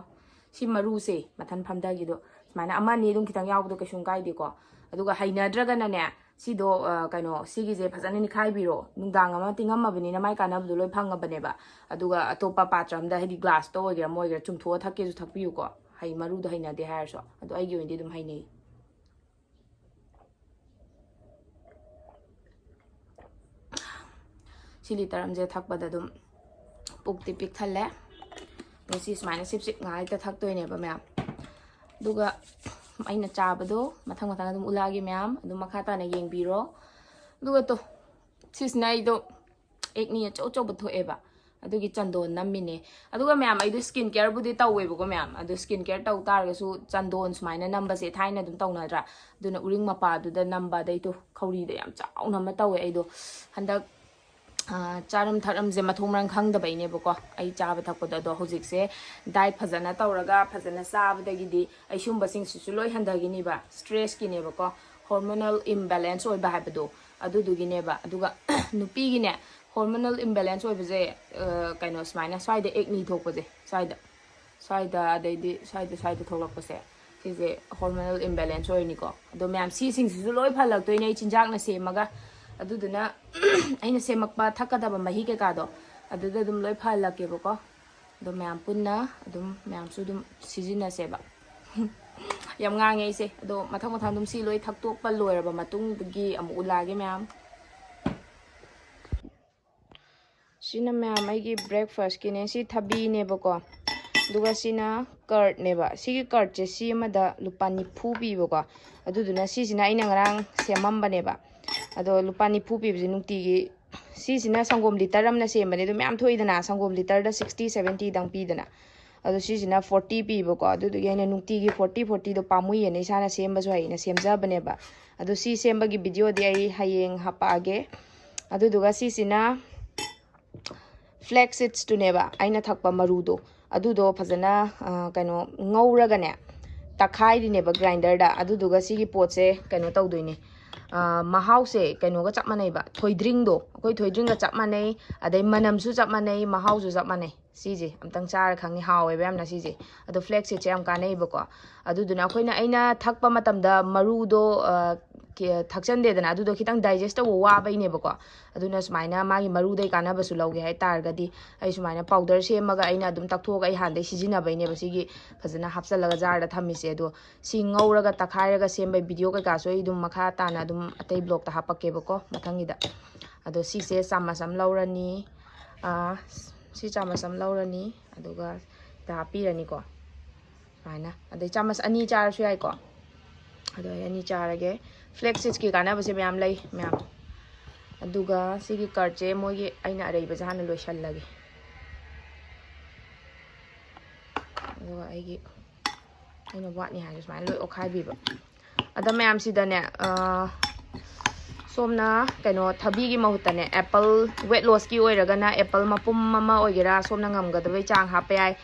ꯁꯤ ꯃꯔꯨꯁꯦ ꯃꯊꯟ ꯐꯝꯊꯈꯤꯗꯣ, ꯁꯨꯃꯥꯏꯅ ꯑꯃ ꯑꯅꯤ ꯑꯗꯨꯝ ꯈꯤꯇꯪ ꯌꯥꯎꯕꯗꯣ ꯀꯩꯁꯨꯝ ꯀꯥꯏꯗꯦꯀꯣ꯫ ꯑꯗꯨꯒ ꯍꯩꯅꯗ꯭ꯔꯒꯅꯅꯦ, ꯁꯤꯗꯣ, ꯑ, ꯀꯩꯅꯣ, ꯁꯤꯒꯤꯁꯦ ꯐꯖꯅ ꯅꯤꯈꯥꯏꯕꯤꯔꯣ꯫ ꯅꯨꯡꯗꯥꯡ ꯑꯃ ꯇꯤꯡꯉꯝꯃꯕꯅꯤꯅ ꯃꯥꯏ ꯀꯥꯟꯅꯕꯗꯣ ꯂꯣꯏ ꯐꯪꯉꯕꯅꯦꯕ꯫ ꯑꯗꯨꯒ ꯑꯇꯣꯞꯄ ꯄꯥꯇ꯭ꯔ ꯑꯃꯗ, ꯍꯥꯏꯗꯤ ꯒ꯭ꯂꯥꯁꯇ ꯑꯣꯏꯒꯦꯔꯥ ꯑꯃ ꯑꯣꯏꯒꯦꯔꯥ, ꯆꯨꯝꯊꯣꯛꯑ ꯊꯛꯀꯦꯁꯨ ꯊꯛꯄꯤꯌꯨꯀꯣ꯫ ꯍꯩ ꯃꯔꯨꯗꯣ ꯍꯩꯅꯗꯦ ꯍꯥꯏꯔꯁꯨ꯫ ꯑꯗꯣ ꯑꯩꯒꯤ ꯑꯣꯏꯅꯗꯤ ꯑꯗꯨꯝ ꯍꯩꯅꯩ꯫ ꯁꯤ ꯂꯤꯇꯔ ꯑꯃꯁꯦ ꯊꯛꯄꯗ ꯑꯗꯨꯝ ꯄꯨꯛꯇꯤ ꯄꯤꯛ ꯊꯜꯂꯦ꯫ ꯑꯗꯣ ꯁꯤ ꯁꯨꯃꯥꯏꯅ ꯁꯤꯞ ꯁꯤꯞ ꯉꯥꯏꯍꯥꯛ ꯍꯦꯛꯇ ꯊꯛꯇꯣꯏꯅꯦꯕ ꯃꯌꯥꯝ꯫ ꯑꯗꯨꯒ ꯑꯩꯅ ꯆꯥꯕꯗꯣ ꯃꯊꯪ ꯃꯊꯪ ꯑꯗꯨꯝ ꯎꯠꯂꯛꯑꯒꯦ ꯃꯌꯥꯝ, ꯑꯗꯨꯝ ꯃꯈꯥ ꯇꯥꯅ ꯌꯦꯡꯕꯤꯔꯣ꯫ ꯑꯗꯨꯒ ꯇꯣ, ꯁꯤꯁꯤꯅ ꯑꯩꯗꯣ ꯑꯦꯛꯅꯤ ꯑꯆꯧ ꯑꯆꯧꯕ ꯊꯣꯛꯑꯦꯕ, ꯑꯗꯨꯒꯤ ꯆꯟꯗꯣꯟ ꯅꯝꯃꯤꯅꯦ꯫ ꯑꯗꯨꯒ ꯃꯌꯥꯝ, ꯑꯩꯗꯣ ꯁ꯭ꯀꯤꯟ ꯀꯦꯌꯔꯕꯨꯗꯤ ꯇꯧꯋꯦꯕꯀꯣ ꯃꯌꯥꯝ, ꯑꯗꯣ ꯁ꯭ꯀꯤꯟ ꯀꯦꯌꯔ ꯇꯧ ꯇꯥꯔꯒꯁꯨ ꯆꯟꯗꯣꯟ ꯁꯨꯃꯥꯏꯅ ꯅꯝꯕꯁꯦ ꯊꯥꯏꯅ ꯑꯗꯨꯝ ꯇꯧꯅꯗ꯭ꯔꯥ? ꯑꯗꯨꯅ ꯎꯔꯤꯡ ꯃꯄꯥꯗꯨꯗ ꯅꯝꯕ, ꯑꯗꯩꯗꯣ ꯈꯧꯔꯤꯗ ꯌꯥꯝ ꯆꯥꯎꯅ ꯑꯃ ꯇꯧꯋꯦ ꯑꯩꯗꯣ ꯍꯟꯗꯛ꯫ ꯑ, ꯆꯥꯔꯝ ꯊꯛꯔꯝꯁꯦ ꯃꯊꯣꯡ ꯃꯔꯝ ꯈꯪꯗꯕꯩꯅꯦꯕꯀꯣ ꯑꯩ ꯆꯥꯕ ꯊꯛꯄꯗꯣ꯫ ꯑꯗꯣ ꯍꯧꯖꯤꯛꯁꯦ ꯗꯥꯏꯠ ꯐꯖꯅ ꯇꯧꯔꯒ ꯐꯖꯅ ꯆꯥꯕꯗꯒꯤꯗꯤ ꯑꯩ ꯁꯤꯒꯨꯝꯕꯁꯤꯡꯁꯤꯁꯨ ꯂꯣꯏ ꯍꯟꯊꯈꯤꯅꯤꯕ꯫ ꯁ꯭ꯇ꯭ꯔꯦꯁꯀꯤꯅꯦꯕꯀꯣ, ꯍꯣꯔꯃꯣꯅꯦꯜ ꯏꯝꯕꯦꯂꯦꯟꯁ ꯑꯣꯏꯕ ꯍꯥꯏꯕꯗꯣ, ꯑꯗꯨꯗꯨꯒꯤꯅꯦꯕ꯫ ꯑꯗꯨꯒ ꯅꯨꯄꯤꯒꯤꯅꯦ, ꯍꯣꯔꯃꯣꯅꯦꯜ ꯏꯝꯕꯦꯂꯦꯟꯁ ꯑꯣꯏꯕꯁꯦ, ꯑ, ꯀꯩꯅꯣ, ꯁꯨꯃꯥꯏꯅ ꯁ꯭ꯋꯥꯏꯗ ꯑꯦꯛꯅꯤ ꯊꯣꯛꯄꯁꯦ, ꯁ꯭ꯋꯥꯏꯗ, ꯁ꯭ꯋꯥꯏꯗ, ꯑꯗꯩꯗꯤ ꯁ꯭ꯋꯥꯏꯗ, ꯁ꯭ꯋꯥꯏꯗ ꯊꯣꯛꯂꯛꯄꯁꯦ, ꯁꯤꯁꯦ ꯍꯣꯔꯃꯣꯅꯦꯜ ꯏꯝꯕꯦꯂꯦꯟꯁ ꯑꯣꯏꯔꯅꯤꯀꯣ꯫ ꯑꯗꯣ ꯃꯌꯥꯝ, ꯁꯤꯁꯤꯡꯁꯤꯁꯨ ꯂꯣꯏ ꯐꯍꯜꯂꯛꯇꯣꯏꯅꯦ ꯑꯩ ꯆꯤꯟꯖꯥꯛꯅ ꯁꯦꯝꯃꯒ꯫ ꯑꯗꯨꯗꯨꯅ ꯑꯩꯅ ꯁꯦꯝꯃꯛꯄ ꯊꯛꯀꯗꯕ ꯃꯍꯤ ꯀꯩꯀꯥꯗꯣ ꯑꯗꯨꯗ ꯑꯗꯨꯝ ꯂꯣꯏ ꯐꯍꯜꯂꯛꯀꯦꯕꯀꯣ꯫ ꯑꯗꯣ ꯃꯌꯥꯝ ꯄꯨꯟꯅ ꯑꯗꯨꯝ, ꯃꯌꯥꯝꯁꯨ ꯑꯗꯨꯝ ꯁꯤꯖꯤꯟꯅꯁꯦꯕ꯫ ꯌꯥꯝ ꯉꯥꯡꯉꯦ ꯑꯩꯁꯦ꯫ ꯑꯗꯣ ꯃꯊꯪ ꯃꯊꯪ ꯑꯗꯨꯝ ꯁꯤ ꯂꯣꯏ ꯊꯛꯇꯣꯛꯄ ꯂꯣꯏꯔꯕ ꯃꯇꯨꯡꯗꯒꯤ ꯑꯃꯨꯛ ꯎꯠꯂꯛꯑꯒꯦ ꯃꯌꯥꯝ꯫ ꯁꯤꯅ ꯃꯌꯥꯝ ꯑꯩꯒꯤ ꯕ꯭ꯔꯦꯛꯐꯥꯁꯀꯤꯅꯦ꯫ ꯁꯤ ꯊꯕꯤꯅꯦꯕꯀꯣ, ꯑꯗꯨꯒ ꯁꯤꯅ ꯀꯔꯠꯅꯦꯕ꯫ ꯁꯤꯒꯤ ꯀꯔꯠꯁꯦ ꯁꯤ ꯑꯃꯗ ꯂꯨꯄꯥ ꯅꯤꯐꯨ ꯄꯤꯕꯀꯣ꯫ ꯑꯗꯨꯗꯨꯅ ꯁꯤꯁꯤꯅ ꯑꯩꯅ ꯉꯔꯥꯡ ꯁꯦꯝꯃꯝꯕꯅꯦꯕ꯫ ꯑꯗꯣ ꯂꯨꯄꯥ ꯅꯤꯐꯨ ꯄꯤꯕꯁꯦ ꯅꯨꯡꯇꯤꯒꯤ, ꯁꯤꯁꯤꯅ ꯁꯪꯒꯣꯝ ꯂꯤꯇꯔ ꯑꯃꯅ ꯁꯦꯝꯕꯅꯦ꯫ ꯑꯗꯨ ꯃꯌꯥꯝ ꯊꯣꯛꯏꯗꯅ, ꯁꯪꯒꯣꯝ ꯂꯤꯇꯔꯗ ꯁꯤꯛꯁꯇꯤ ꯁꯕꯦꯟꯇꯤꯗꯪ ꯄꯤꯗꯅ꯫ ꯑꯗꯣ ꯁꯤꯁꯤꯅ ꯐꯣꯔꯇꯤ ꯄꯤꯕꯀꯣ꯫ ꯑꯗꯨꯗꯨꯒꯤ ꯑꯩꯅ ꯅꯨꯡꯇꯤꯒꯤ ꯐꯣꯔꯇꯤ ꯐꯣꯔꯇꯤꯗꯣ ꯄꯥꯝꯃꯨꯏꯌꯦꯅ ꯏꯁꯥꯅ ꯁꯦꯝꯕꯁꯨ ꯍꯩꯅ ꯁꯦꯝꯖꯕꯅꯦꯕ꯫ ꯑꯗꯣ ꯁꯤ ꯁꯦꯝꯕꯒꯤ ꯚꯤꯗꯤꯑꯣꯗꯤ ꯑꯩ ꯍꯌꯦꯡ ꯍꯥꯞꯄꯛꯑꯒꯦ꯫ ꯑꯗꯨꯗꯨꯒ ꯁꯤꯁꯤꯅ ꯐ꯭ꯂꯦꯛꯁ ꯁꯤꯗꯁꯇꯨꯅꯦꯕ, ꯑꯩꯅ ꯊꯛꯄ ꯃꯔꯨꯗꯣ꯫ ꯑꯗꯨꯗꯣ ꯐꯖꯅ, ꯑ, ꯀꯩꯅꯣ, ꯉꯧꯔꯒꯅꯦ, ꯇꯛꯈꯥꯏꯔꯤꯅꯦꯕ ꯒ꯭ꯔꯥꯏꯟꯗꯔꯗ꯫ ꯑꯗꯨꯗꯨꯒ ꯁꯤꯒꯤ ꯄꯣꯠꯁꯦ ꯀꯩꯅꯣ ꯇꯧꯗꯣꯏꯅꯦ꯫ ꯑ, ꯃꯍꯥꯎꯁꯦ ꯀꯩꯅꯣꯒ ꯆꯞ ꯃꯥꯟꯅꯩꯕ, ꯊꯣꯏꯗ꯭ꯔꯤꯡꯗꯣ, ꯑꯩꯈꯣꯏ ꯊꯣꯏꯗ꯭ꯔꯤꯡꯒ ꯆꯞ ꯃꯥꯟꯅꯩ꯫ ꯑꯗꯩ ꯃꯅꯝꯁꯨ ꯆꯞ ꯃꯥꯟꯅꯩ, ꯃꯍꯥꯎꯁꯨ ꯆꯞ ꯃꯥꯟꯅꯩ꯫ ꯁꯤꯁꯦ ꯑꯝꯇꯪ ꯆꯥꯔ ꯈꯪꯅꯤ, ꯍꯥꯎꯋꯦꯕ ꯌꯥꯝꯅ ꯁꯤꯁꯦ꯫ ꯑꯗꯣ ꯐ꯭ꯂꯦꯛꯁ ꯁꯤꯗꯁꯦ ꯌꯥꯝ ꯀꯥꯟꯅꯩꯕꯀꯣ꯫ ꯑꯗꯨꯗꯨꯅ ꯑꯩꯈꯣꯏꯅ, ꯑꯩꯅ ꯊꯛꯄ ꯃꯇꯝꯗ ꯃꯔꯨꯗꯣ, ꯑ, ꯀꯦ-, ꯊꯛꯆꯟꯗꯦꯗꯅ, ꯑꯗꯨꯗꯣ ꯈꯤꯇꯪ ꯗꯥꯏꯖꯦꯁ ꯇꯧꯕ ꯋꯥꯕꯩꯅꯦꯕꯀꯣ꯫ ꯑꯗꯨꯅ ꯁꯨꯃꯥꯏꯅ ꯃꯥꯒꯤ ꯃꯔꯨꯗꯩ ꯀꯥꯟꯅꯕꯁꯨ ꯂꯧꯒꯦ ꯍꯥꯏ ꯇꯥꯔꯒꯗꯤ, ꯑꯩ ꯁꯨꯃꯥꯏꯅ ꯄꯥꯎꯗꯔ ꯁꯦꯝꯃꯒ ꯑꯩꯅ ꯑꯗꯨꯝ ꯇꯛꯊꯣꯛꯑꯒ ꯑꯩ ꯍꯥꯟꯅꯗꯩ ꯁꯤꯖꯤꯟꯅꯕꯩꯅꯦꯕ ꯁꯤꯒꯤ ꯐꯖꯅ ꯍꯥꯞꯆꯜꯂꯒ ꯖꯥꯔꯗ ꯊꯝꯃꯤꯁꯦ꯫ ꯑꯗꯣ ꯁꯤ ꯉꯧꯔꯒ ꯇꯛꯈꯥꯏꯔꯒ ꯁꯦꯝꯕꯩ ꯚꯤꯗꯤꯑꯣ ꯀꯩꯀꯥꯁꯨ ꯑꯩ ꯑꯗꯨꯝ ꯃꯈꯥ ꯇꯥꯅ ꯑꯗꯨꯝ ꯑꯇꯩ ꯕ꯭ꯂꯣꯛꯇ ꯍꯥꯞꯄꯛꯀꯦꯕꯀꯣ ꯃꯊꯪꯒꯤꯗ꯫ ꯑꯗꯣ ꯁꯤꯁꯦ ꯆꯥꯃꯁ ꯑꯃ ꯂꯧꯔꯅꯤ꯫ ꯑꯥ, ꯁꯤ ꯆꯥꯃꯁ ꯑꯃ ꯂꯧꯔꯅꯤ, ꯑꯗꯨꯒ ꯁꯤꯗ ꯍꯥꯞꯄꯤꯔꯅꯤꯀꯣ꯫ ꯁꯨꯃꯥꯏꯅ꯫ ꯑꯗꯩ ꯆꯥꯃꯁ ꯑꯅꯤ ꯆꯥꯔꯁꯨ ꯌꯥꯏꯀꯣ꯫ ꯑꯗꯣ ꯑꯩ ꯑꯅꯤ ꯆꯥꯔꯒꯦ꯫ ꯐ꯭ꯂꯦꯛꯁ ꯁꯤꯗꯁꯀꯤ ꯀꯥꯟꯅꯕꯁꯦ ꯃꯌꯥꯝ ꯂꯩ, ꯃꯌꯥꯝ꯫ ꯑꯗꯨꯒ ꯁꯤꯒꯤ ꯀꯔꯠꯁꯦ ꯃꯣꯏꯒꯤ ꯑꯩꯅ ꯑꯔꯩꯕꯁꯦ ꯍꯥꯟꯅ ꯂꯣꯏꯁꯜꯂꯒꯦ꯫ ꯑꯗꯨꯒ ꯑꯩꯒꯤ, ꯑꯩꯅ ꯋꯥꯠꯅꯤ ꯍꯥꯏꯔꯁꯨ ꯁꯨꯃꯥꯏꯅ ꯂꯣꯏ ꯑꯣꯠꯈꯥꯏꯕꯤꯕ꯫ ꯑꯗ ꯃꯌꯥꯝꯁꯤꯗꯅꯦ, ꯑ, ꯁꯣꯝꯅ ꯀꯩꯅꯣ, ꯊꯕꯤꯒꯤ ꯃꯍꯨꯠꯇꯅꯦ, ꯑꯦꯄꯜ, ꯋꯦꯠ ꯂꯣꯁꯀꯤ ꯑꯣꯏꯔꯒꯅ ꯑꯦꯄꯜ ꯃꯄꯨꯝ ꯑꯃ ꯑꯣꯏꯒꯦꯔꯥ, ꯁꯣꯝꯅ ꯉꯝꯒꯗꯕꯩ ꯆꯥꯡ ꯍꯥꯞꯄ ꯌꯥꯏ꯫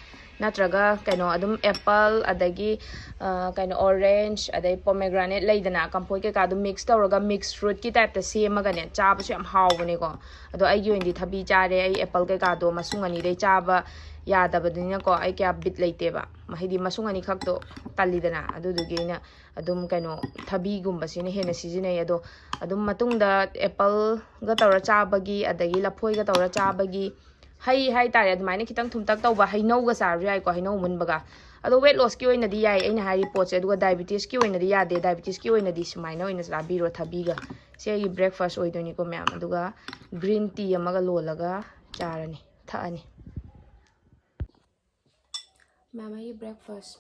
ꯅꯠꯇ꯭ꯔꯒ ꯀꯩꯅꯣ, ꯑꯗꯨꯝ ꯑꯦꯄꯜ, ꯑꯗꯒꯤ, ꯑ, ꯀꯩꯅꯣ, ꯑꯣꯔꯦꯟꯖ, ꯑꯗꯩ ꯄꯣꯃꯦꯒ꯭ꯔꯥꯅꯦꯠ ꯂꯩꯗꯅ, ꯀꯝꯐꯣꯏ ꯀꯩꯀꯥ ꯑꯗꯨꯝ ꯃꯤꯛꯁ ꯇꯧꯔꯒ ꯃꯤꯛꯁ ꯐ꯭ꯔꯨꯠꯀꯤ ꯇꯥꯏꯞꯇ ꯁꯦꯝꯃꯒꯅꯦ, ꯆꯥꯕꯁꯨ ꯌꯥꯝ ꯍꯥꯎꯕꯅꯦꯀꯣ꯫ ꯑꯗꯣ ꯑꯩꯒꯤ ꯑꯣꯏꯅꯗꯤ ꯊꯕꯤ ꯆꯥꯔꯦ꯫ ꯑꯩ ꯑꯦꯄꯜ ꯀꯩꯀꯥꯗꯣ ꯃꯁꯨꯡ ꯑꯅꯤꯗꯩ ꯆꯥꯕ ꯌꯥꯗꯕꯅꯤꯅꯀꯣ, ꯑꯩ ꯀꯌꯥ ꯕꯤꯠ ꯂꯩꯇꯦꯕ꯫ ꯍꯥꯏꯗꯤ ꯃꯁꯨꯡ ꯑꯅꯤꯈꯛꯇꯣ ꯇꯜꯂꯤꯗꯅ, ꯑꯗꯨꯗꯨꯒꯤ ꯑꯩꯅ ꯑꯗꯨꯝ ꯀꯩꯅꯣ, ꯊꯕꯤꯒꯨꯝꯕꯁꯤꯅ ꯍꯦꯟꯅ ꯁꯤꯖꯤꯟꯅꯩ꯫ ꯑꯗꯣ ꯑꯗꯨꯝ ꯃꯇꯨꯡꯗ ꯑꯦꯄꯜꯒ ꯇꯧꯔ ꯆꯥꯕꯒꯤ, ꯑꯗꯒꯤ ꯂꯐꯣꯏꯒ ꯇꯧꯔ ꯆꯥꯕꯒꯤ, ꯍꯩ ꯍꯥꯏꯇꯥꯔꯦ, ꯑꯗꯨꯃꯥꯏꯅ ꯈꯤꯇꯪ ꯊꯨꯝꯇꯛ ꯇꯧꯕ ꯍꯩꯅꯧꯒ ꯆꯥꯔꯁꯨ ꯌꯥꯏꯀꯣ, ꯍꯩꯅꯧ ꯃꯨꯟꯕꯒ꯫ ꯑꯗꯣ ꯋꯦꯠ ꯂꯣꯁꯀꯤ ꯑꯣꯏꯅꯗꯤ ꯌꯥꯏ ꯑꯩꯅ ꯍꯥꯏꯔꯤ ꯄꯣꯠꯁꯦ, ꯑꯗꯨꯒ ꯗꯥꯏꯕꯤꯇꯤꯁꯀꯤ ꯑꯣꯏꯅꯗꯤ ꯌꯥꯗꯦ꯫ ꯗꯥꯏꯕꯤꯇꯤꯁꯀꯤ ꯑꯣꯏꯅꯗꯤ ꯁꯨꯃꯥꯏꯅ ꯑꯣꯏꯅ ꯆꯥꯕꯤꯔꯣ, ꯊꯕꯤꯒ꯫ ꯁꯤ ꯑꯩꯒꯤ ꯕ꯭ꯔꯦꯛꯐꯥꯁ ꯑꯣꯏꯗꯣꯏꯅꯤꯀꯣ ꯃꯌꯥꯝ꯫ ꯑꯗꯨꯒ ꯒ꯭ꯔꯤꯟ ꯇꯤ ꯑꯃꯒ ꯂꯣꯜꯂꯒ ꯆꯥꯔꯅꯤ, ꯊꯛꯑꯅꯤ꯫ ꯃꯌꯥꯝ ꯑꯩꯒꯤ breakfast꯫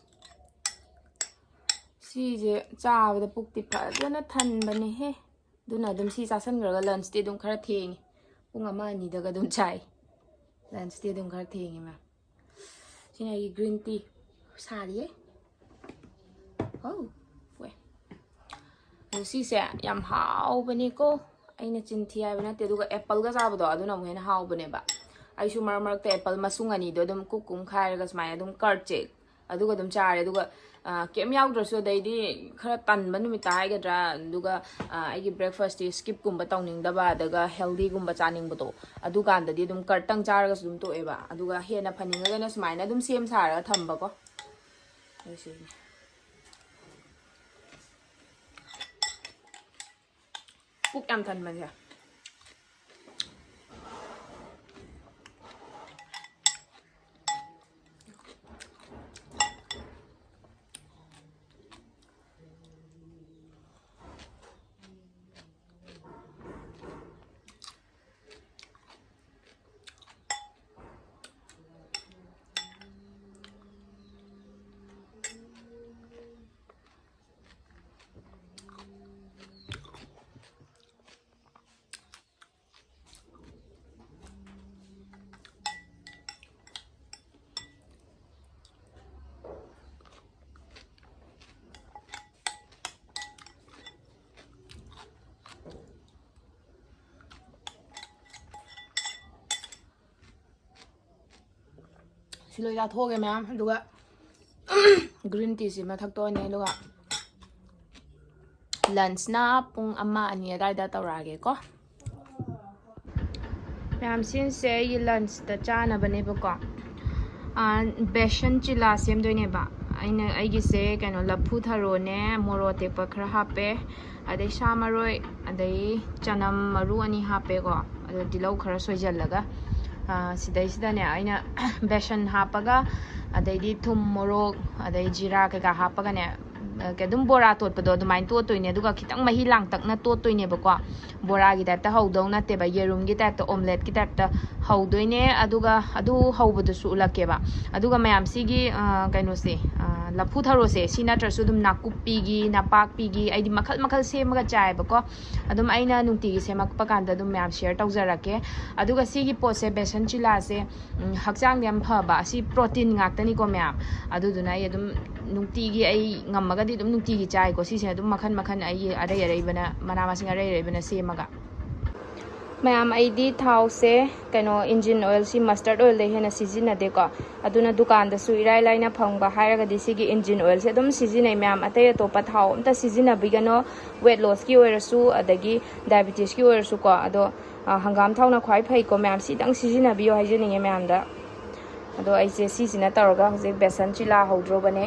ꯁꯤꯁꯦ ꯆꯥꯕꯗ ꯄꯨꯛꯇꯤ ꯐꯖꯅ ꯊꯟꯕꯅꯦꯍꯦ꯫ ꯑꯗꯨꯅ ꯑꯗꯨꯝ ꯁꯤ ꯆꯥꯁꯟꯈ꯭ꯔꯒ lunchꯇꯤ ꯑꯗꯨꯝ ꯈꯔ ꯊꯦꯡꯉꯤ꯫ ꯄꯨꯡ ꯑꯃ ꯑꯅꯤꯗꯒ ꯑꯗꯨꯝ ꯆꯥꯏ꯫ Lunchꯇꯤ ꯑꯗꯨꯝ ꯈꯔ ꯊꯦꯡꯉꯤ ꯃꯌꯥꯝ꯫ ꯁꯤꯅ ꯑꯩꯒꯤ green tea꯫ ꯁꯥꯔꯤꯌꯦ꯫ ꯑꯧ, ꯋꯦ꯫ ꯑꯗꯣ ꯁꯤꯁꯦ ꯌꯥꯝ ꯍꯥꯎꯕꯅꯤꯀꯣ꯫ ꯑꯩꯅ ꯆꯤꯟ ꯊꯤ ꯍꯥꯏꯕ ꯅꯠꯇꯦ꯫ ꯑꯗꯨꯒ appleꯒ ꯆꯥꯕꯗꯣ ꯑꯗꯨꯅ ꯑꯃꯨꯛ ꯍꯦꯟꯅ ꯍꯥꯎꯕꯅꯦꯕ꯫ ꯑꯩꯁꯨ ꯃꯔꯛ ꯃꯔꯛꯇ apple ꯃꯁꯨꯡ ꯑꯅꯤꯗꯣ ꯑꯗꯨꯝ ꯀꯨꯛ ꯀꯨꯝꯈꯥꯏꯔꯒ ꯁꯨꯃꯥꯏꯅ ꯑꯗꯨꯝ cut ꯆꯦ꯫ ꯑꯗꯨꯒ ꯑꯗꯨꯝ ꯆꯥꯔꯦ꯫ ꯑꯗꯨꯒ, ꯑ, ꯀꯩꯝ ꯌꯥꯎꯗ꯭ꯔꯁꯨ, ꯑꯗꯩꯗꯤ ꯈꯔ ꯇꯟꯕ ꯅꯨꯃꯤꯠꯇ ꯍꯥꯏꯒꯗ꯭ꯔꯥ, ꯑꯗꯨꯒ, ꯑ, ꯑꯩꯒꯤ breakfastꯇꯤ skipꯀꯨꯝꯕ ꯇꯧꯅꯤꯡꯗꯕ, ꯑꯗꯨꯒ healthyꯒꯨꯝꯕ ꯆꯥꯅꯤꯡꯕꯗꯣ, ꯑꯗꯨꯀꯥꯟꯗꯗꯤ ꯑꯗꯨꯝ cutꯇꯪ ꯆꯥꯔꯒꯁꯨ ꯑꯗꯨꯝ ꯇꯣꯛꯑꯦꯕ꯫ ꯑꯗꯨꯒ ꯍꯦꯟꯅ ꯐꯅꯤꯡꯉꯒꯅ ꯁꯨꯃꯥꯏꯅ ꯑꯗꯨꯝ ꯁꯦꯝ ꯁꯥꯔꯒ ꯊꯝꯕꯀꯣ꯫ ꯑꯗꯨ ꯁꯤꯅꯤ꯫ ꯄꯨꯛ ꯌꯥꯝ ꯊꯟꯕꯅꯦ꯫ ꯁꯤ ꯂꯣꯏ ꯆꯥꯊꯣꯛꯑꯒꯦ ꯃꯌꯥꯝ, ꯑꯗꯨꯒ green teaꯁꯤ ꯃꯊꯛꯇ ꯑꯣꯏꯅ, ꯑꯗꯨꯒ lunchꯅ ꯄꯨꯡ ꯑꯃ ꯑꯅꯤ ꯑꯗꯨꯋꯥꯏꯗ ꯇꯧꯔꯛꯑꯒꯦꯀꯣ꯫ ꯃꯌꯥꯝ, ꯁꯤꯁꯦ ꯑꯩꯒꯤ lunchꯇ ꯆꯥꯅꯕꯅꯦꯕꯀꯣ꯫ ꯑꯥ, ꯕꯦꯁꯟ ꯆꯤꯂꯥ ꯁꯦꯝꯗꯣꯏꯅꯦꯕ꯫ ꯑꯩꯅ, ꯑꯩꯒꯤꯁꯦ ꯀꯩꯅꯣ, ꯂꯐꯨ ꯊꯔꯣꯅꯦ, ꯃꯣꯔꯣꯛ ꯑꯇꯦꯛꯄ ꯈꯔ ꯍꯥꯞꯄꯦ, ꯑꯗꯩ ꯁꯥ ꯃꯔꯣꯏ, ꯑꯗꯩ ꯆꯅꯝ ꯃꯔꯨ ꯑꯅꯤ ꯍꯥꯞꯄꯦꯀꯣ, ꯑꯗꯣ ꯇꯤꯜꯍꯧ ꯈꯔ ꯁꯣꯏꯖꯜꯂꯒ, ꯑꯥ, ꯁꯤꯗꯩꯁꯤꯗꯅꯦ ꯑꯩꯅ ꯕꯦꯁꯟ ꯍꯥꯞꯄꯒ, ꯑꯗꯩꯗꯤ ꯊꯨꯝ, ꯃꯣꯔꯣꯛ, ꯑꯗꯩ ꯖꯤꯔꯥ ꯀꯩꯀꯥ ꯍꯥꯞꯄꯒꯅꯦ, ꯑ, ꯀꯩ-, ꯑꯗꯨꯝ ꯕꯣꯔꯥ ꯇꯣꯠꯄꯗꯣ ꯑꯗꯨꯃꯥꯏꯅ ꯇꯣꯠꯇꯣꯏꯅꯦ, ꯑꯗꯨꯒ ꯈꯤꯇꯪ ꯃꯍꯤ ꯂꯥꯡꯇꯛꯅ ꯇꯣꯠꯇꯣꯏꯅꯦꯕꯀꯣ꯫ ꯕꯣꯔꯥꯒꯤ ꯇꯥꯏꯞꯇ ꯍꯧꯗꯧ ꯅꯠꯇꯦꯕ, ꯌꯦꯔꯨꯝꯒꯤ ꯇꯥꯏꯞꯇ, ꯑꯣꯝꯂꯦꯠꯀꯤ ꯇꯥꯏꯞꯇ ꯍꯧꯗꯣꯏꯅꯦ꯫ ꯑꯗꯨꯒ ꯑꯗꯨ ꯍꯧꯕꯗꯨꯁꯨ ꯎꯠꯂꯛꯀꯦꯕ꯫ ꯑꯗꯨꯒ ꯃꯌꯥꯝ ꯁꯤꯒꯤ, ꯑ, ꯀꯩꯅꯣꯁꯦ, ꯑ, ꯂꯐꯨ ꯊꯔꯣꯁꯦ, ꯁꯤ ꯅꯠꯇ꯭ꯔꯁꯨ ꯑꯗꯨꯝ ꯅꯥꯀꯨꯞꯄꯤꯒꯤ, ꯅꯄꯥꯛꯄꯤꯒꯤ, ꯑꯩꯗꯤ ꯃꯈꯜ ꯃꯈꯜ ꯁꯦꯝꯃꯒ ꯆꯥꯏꯌꯦꯕꯀꯣ꯫ ꯑꯗꯨꯝ ꯑꯩꯅ ꯅꯨꯡꯇꯤꯒꯤ ꯁꯦꯝꯃꯛꯄ ꯀꯥꯟꯗ ꯑꯗꯨꯝ ꯃꯌꯥꯝ ꯁꯤꯌꯔ ꯇꯧꯖꯔꯛꯀꯦ꯫ ꯑꯗꯨꯒ ꯁꯤꯒꯤ ꯄꯣꯠꯁꯦ, ꯕꯦꯁꯟ ꯆꯤꯂꯥꯁꯦ, ꯎꯝ, ꯍꯛꯆꯥꯡꯗ ꯌꯥꯝ ꯐꯕ, ꯑꯁꯤ ꯄ꯭ꯔꯣꯇꯤꯟ ꯉꯥꯛꯇꯅꯤꯀꯣ ꯃꯌꯥꯝ꯫ ꯑꯗꯨꯗꯨꯅ ꯑꯩ ꯑꯗꯨꯝ ꯅꯨꯡꯇꯤꯒꯤ, ꯑꯩ ꯉꯝꯃꯒꯗꯤ ꯑꯗꯨꯝ ꯅꯨꯡꯇꯤꯒꯤ ꯆꯥꯏꯀꯣ꯫ ꯁꯤꯁꯦ ꯑꯗꯨꯝ ꯃꯈꯟ ꯃꯈꯟ ꯑꯩꯒꯤ ꯑꯔꯩ ꯑꯔꯩꯕꯅ, ꯃꯅꯥ ꯃꯁꯤꯡ ꯑꯔꯩ ꯑꯔꯩꯕꯅ ꯁꯦꯝꯃꯒ꯫ ꯃꯌꯥꯝ, ꯑꯩꯗꯤ ꯊꯥꯎꯁꯦ ꯀꯩꯅꯣ, ꯏꯟꯖꯤꯟ ꯑꯣꯏꯜꯁꯤ, ꯃꯁꯇꯔꯠ ꯑꯣꯏꯜꯗ ꯍꯦꯟꯅ ꯁꯤꯖꯤꯟꯅꯗꯦꯀꯣ꯫ ꯑꯗꯨꯅ ꯗꯨꯀꯥꯟꯗꯁꯨ ꯏꯔꯥꯏ ꯂꯥꯏꯅ ꯐꯪꯕ ꯍꯥꯏꯔꯒꯗꯤ ꯁꯤꯒꯤ ꯏꯟꯖꯤꯟ ꯑꯣꯏꯜꯁꯦ ꯑꯗꯨꯝ ꯁꯤꯖꯤꯟꯅꯩ ꯃꯌꯥꯝ꯫ ꯑꯇꯩ ꯑꯇꯣꯞꯄ ꯊꯥꯎ ꯑꯝꯇ ꯁꯤꯖꯤꯟꯅꯕꯤꯒꯅꯣ, ꯋꯦꯠ ꯂꯣꯁꯀꯤ ꯑꯣꯏꯔꯁꯨ, ꯑꯗꯒꯤ ꯗꯥꯏꯕꯤꯇꯤꯁꯀꯤ ꯑꯣꯏꯔꯁꯨꯀꯣ꯫ ꯑꯗꯣ, ꯑ, ꯍꯪꯒꯥꯝ ꯊꯥꯎꯅ ꯈ꯭ꯋꯥꯏ ꯐꯩꯀꯣ ꯃꯌꯥꯝ, ꯁꯤꯗꯪ ꯁꯤꯖꯤꯟꯅꯕꯤꯌꯨ ꯍꯥꯏꯖꯅꯤꯡꯉꯦ ꯃꯌꯥꯝꯗ꯫ ꯑꯗꯣ ꯑꯩꯁꯦ ꯁꯤꯁꯤꯅ ꯇꯧꯔꯒ ꯍꯧꯖꯤꯛ ꯕꯦꯁꯟ ꯆꯤꯂꯥ ꯍꯧꯗ꯭ꯔꯣꯕꯅꯦ꯫